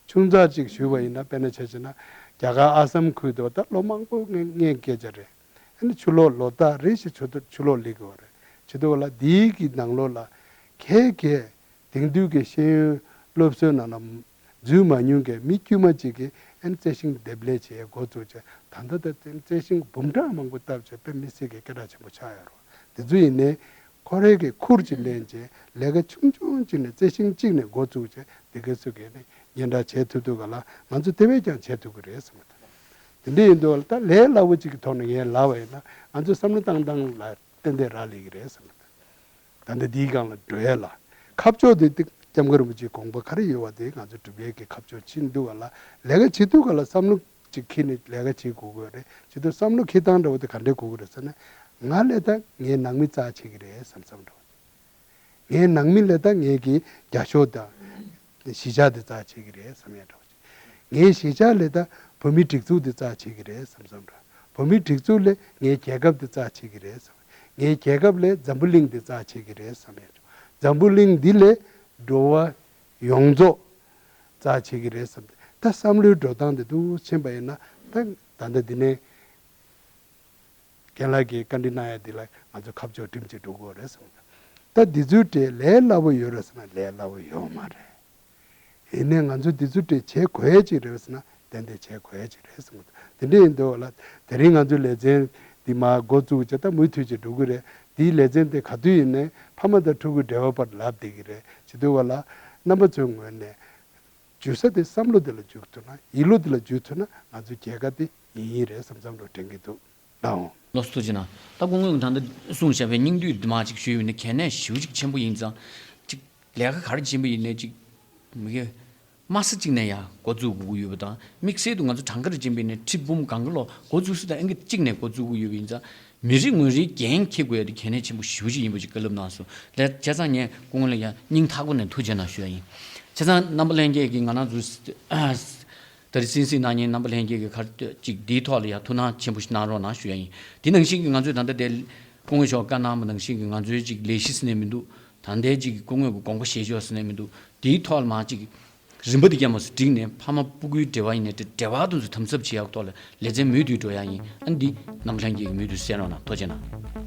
ཆུང་ཙག་ཅིག་ཞུས་པ་ཡིན་ན་དཔེར་ན་ཆ་བཞག་ན་རྒྱ་གར་ཨ་སམ་ཁུལ་དུ་ད་ལོ་མང་པོ་ངའི་ངའི་སྐད་ཆ་རེད། ཨ་ནི་ཆུ་ལོག་ལོ་ལྟར་རེ་བཞིན་ཆུ་ཆུ་ལོག་སླེབས་ཀྱི་ཡོད་རེད། བྱེད་དུས་ལ་འདིའི་གི་ནང་ལོགས་ལ་གས་གས་དེང་དུས་ཀྱི་ཤེས་ཡོན་སློབ་གསོའི་ནང་ལ་འཛུལ་མ་མྱོང་མཁན་མི་དཀྱུས་མ་ཅིག་གིས་ཨ་ནི་རྩི་ཤིང་འདེབས་ལས་བྱེད་འགོ་བཙུགས་བྱས་ད་ལྟ་ད་རྩི་ཤིང་འབུམ་ཕྲག་མང་པོ་བཏབ་བྱས་དཔེ་མི་སྲིད་ཀྱི་སྐད་གྲགས་ཆེན་པོ་ཆགས་ཡོད་རེད། དེ་ཚོ་ཡིན་ནའི་ཁོ་རའི་གི་ཁུར་ཅིག་ལེན་བྱས་ལས་ཀ་ཆུང་ཆུང་ཅིག་ནས་རྩི་ཤིང་གཅིག་ནས་འགོ་བཙུགས་བྱས་དེ་ག་ཚོད་གས་ནས་སྙན་གྲགས་བྱེད་ཐུབ་ཐུབ་ག་ལ་ང་ཚོ་དེ་བས་ཀྱང་བྱེད་ཐུབ་ཀྱི་རེད་བསམ་གི་འདུག་དེ་འདྲ་ཡིན་དུས་ད་ལས་སླ་བོ་ཅིག་གི་ཐོག་ནས་ངས་ལབ་པ་ཡིན་ན་ང་ཚོ་བསམ་བློ་བཏང་སྟངས་ལ་ཏན་ཏན་རག་ལས་ཀྱི་རེད་བསམ་གི་འདུག་ད་ལྟ་འདིའི་སྒང་ལ་འགྲོ་ཡས་ལ་ཁ་ཕྱོགས་དེ་ཏིག་སྐྱབས་མགོན་རིན་པོ་ཆེའི་དགོངས་པ་ག་རེ་ཡོད་པ་དེ་ང་ཚོ་སྒྲུབ་ཡས་ཀྱི་ཁ་ཕྱོགས་ཕྱིན་འདུག་ག་ལ་ལས་ཀ་བྱེད་དུས་ག་ལ་བསམ་བློ་ཅིག་འཁྱེར་ནས་ལས་ཀ་བྱེད་དགོས་ཀྱི་རེད། བྱེད་དུས་བསམ་བློ་འཁྱེར་སྟངས་འདྲ་བོ་དེ་ག་འདྲས་དགོས་ཀྱི་རེད་ཟེར་ན། ང་ལས་ད་ངའི་ནང་མི་རྩ་ཆེ་གི་རེད་བསམ་བསམ་འདྲ་བོ། ངའི་ནང་མི་ལས་ད་ངའི་གི་རྒྱ་ཤོག་དང་གཞིས་ཆགས་དེ་རྩ་ཆེ་གི་རེད་བསམ་ཡ་འདྲ་བོ། ངའི་གཞིས་ཆགས་ལས་ད་བོད་མི་སྒྲིག་འཛུགས་དེ་རྩ་ཆེ་གི་རེད་བསམ་བསམ་འདྲ་བོ། བོད་མི་སྒྲིག་འཛུགས་ལས་ངའི་རྒྱལ་ཁབ་དེ་རྩ་ཆེ་གི་རེད་བསམ། ངའི་རྒྱལ་ཁབ་ལས་འཛམ་བུ་གླིང་དེ་རྩ་ཆེ་གི་རེད་བསམ་ཡ་འདྲ་བོ། འཛམ་བུ་གླིང་འདི་ལས་འགྲོ་བ་ཡོངས་རྫོགས་རྩ་ཆེ་གི་རེད་བསམ། ད་བསམ་བློའི་འགྲོ་སྟངས་དེ་འདུག་ཕྱིན་པ་ཡིན་ན་ད་ད་ལྟ་འདི་ནས་རྒན་ལགས་ཀྱིས་བཀའ་འདྲི་གནང་ཡ་འདི་ལ་ང་ཚོ་ཁ་ཕྱོགས་སྒྲིམ་གྱིས་འགྲོ་དགོས་རེད་བསམ། ད་འདི་ཚོའི་གྲས་ལས་སླ་བོ་ཡོད་རེད་ཟེར་ན་ལས་སླ་བོ་ཡོད་མ་རེད། ཡིན་ནའི་ང་ཚོ་འདི་ཚོའི་གྲས་བྱེད་དགོས་ཡ་ཅིག་རེད་ཟེར་ན་ཏན་ཏན་བྱེད་དགོས་ཡ་ཅིག་རེད་བསམ། དེ་འདྲ་ཡིན་དུས་ལ་དེ་རིང་ང་ཚོའི་ལེ་ཚན་འདི་མར་འགོ་བཙུགས་བྱས་ད་མུ་མཐུད་ཅིག་འགྲོ་གི་རེད། འདིའི་ལེ་ཚན་དེ་ག་དུས་ཡིན་ནའི་ཕ་མ་དང་ཕྲུ་གུའི་འབྲེལ་བ་བར་ལབ་བསྡད་ཀྱི་རེད། བྱེད་དུས་ལ་རྣམ་པ་ཚོའི་ངོས་ནས། འཇུ་ས་དེ་བསམ་བློ་དེ་ལ་འཇུག་ཐུབ་ན་ཡིད་བློ་དེ་ལ་འཇུག་ཐུབ་ན་ང་ཚོའི་རྒྱལ་ཁ་དེ་ཡིན་ཡིན་རེད་བསམ་བསམ་འགྲོ་དྲན་གྱི་འདུག་ལགས་འོང་། ལགས་སོ་ཐུགས་རྗེ་གནང་། ད་སྐུ་ངོས་ཀྱིས་ད་ལྟ་གསུངས་བཞག་པའི་སྙིང་བསྡུས་འདི་མ་ཅིག་ཞུས་ཡོད་ན་གལ་གནད་ཞེ་པོ་ཅིག་ཆེན་པོ་ཡིན་ཙང་ཅིག་ལས་ཀ་ག་རེ་བྱེད་པ་ཡིན་ནའི་ཅིག་མི་གེ་དམའ་ས་གཅིག་ནས་ཡང་འགོ་བཙུགས་དགོས་ཀྱི་ཡོད་པ་དང་དམིགས་བསལ་དུ་ང་ཚོ་གྲངས་ཀ་རེ་བྱེད་པ་ཡིན་ནའི་ཁྲི་འབུམ་སྒང་ག་ལོག་འགོ་བཙུགས་ས་དང་ཨང་ཀི་གཅིག་ནས་འགོ་བཙུགས་དགོས་ཡོད་པ་ཡིན་ཙང་། མི་རེ་ངོ་རེའི་འགན་འཁྱེར་དགོས་ཡ་དེ་གལ་གནད་ཆེན་པོ་ཞེ་པོ་ཅིག་ཡིན་པ་ཅིག་བཀའ་སློབ་གནང་སོང་། ལགས་བྱས་ཙང་ངས་སྐུ་ངོ་ལ་ཡང་སྙིང་ཐག་པ་ནས་ཐུགས་རྗེ་གནང་ཞུ་ཡ་ཡིན། བྱས་ཙང་རྣམ་པ་ལྷན་རྒྱས་ཀྱིས་ང་རང་ཚོའི་ད་རེས་གསན་གཟིགས་གནང་མཁན་རྣམ་པ་ལྷན་རྒྱས་ཀྱིས་ག་ཅིག་འདིའི་ཐོག་ལ་ཡང་ཐུགས་སྣང་ཆེན་པོ་ཞིག་གནང་རོགས་གནང་ཞུ་ཡ་ཡིན། དེ་ནང་བཞིན་གྱི་ང་ཚོས་ད་ལྟ་དེ་སྐུ་ངོ་མཆོག་བཀའ་གནང་བ་ནང་བཞིན་གྱི་ང་ཚོའི་ཅིག་ལས་གཞི་ཟེར་ནས་མི་འདུག་ད་ལྟའི་ཅིག་སྐུ་ངོ་གི་དགོངས་པ་བཞེས་ཕྱོགས་ཟེར་ནས་མི་འདུག་དེའི་ཐོག་ལ་མར་ཅིག་རིམ་པ་འདི་རྒྱ་མོ་སུ་བསྒྲིགས་ནས་ཕ་མ་སྤུ་གུའི་འབྲེལ་བ་ཡིན་ནའི་འབྲེལ་བ་དེ་ཚོ་དམ་ཟབ་བྱེད་ཡག་ཐོག་ལ་ལེ་ཚན་མུ་མཐུད་འགྲོ་ཡག་ཡིན། ཨ་ནི་འདི་རྣམ་པ་ལྷན་རྒྱས་ཀྱིས་མུ་མཐུད་གསན་རོགས་གནང་། ཐུགས་རྗེ་གནང་།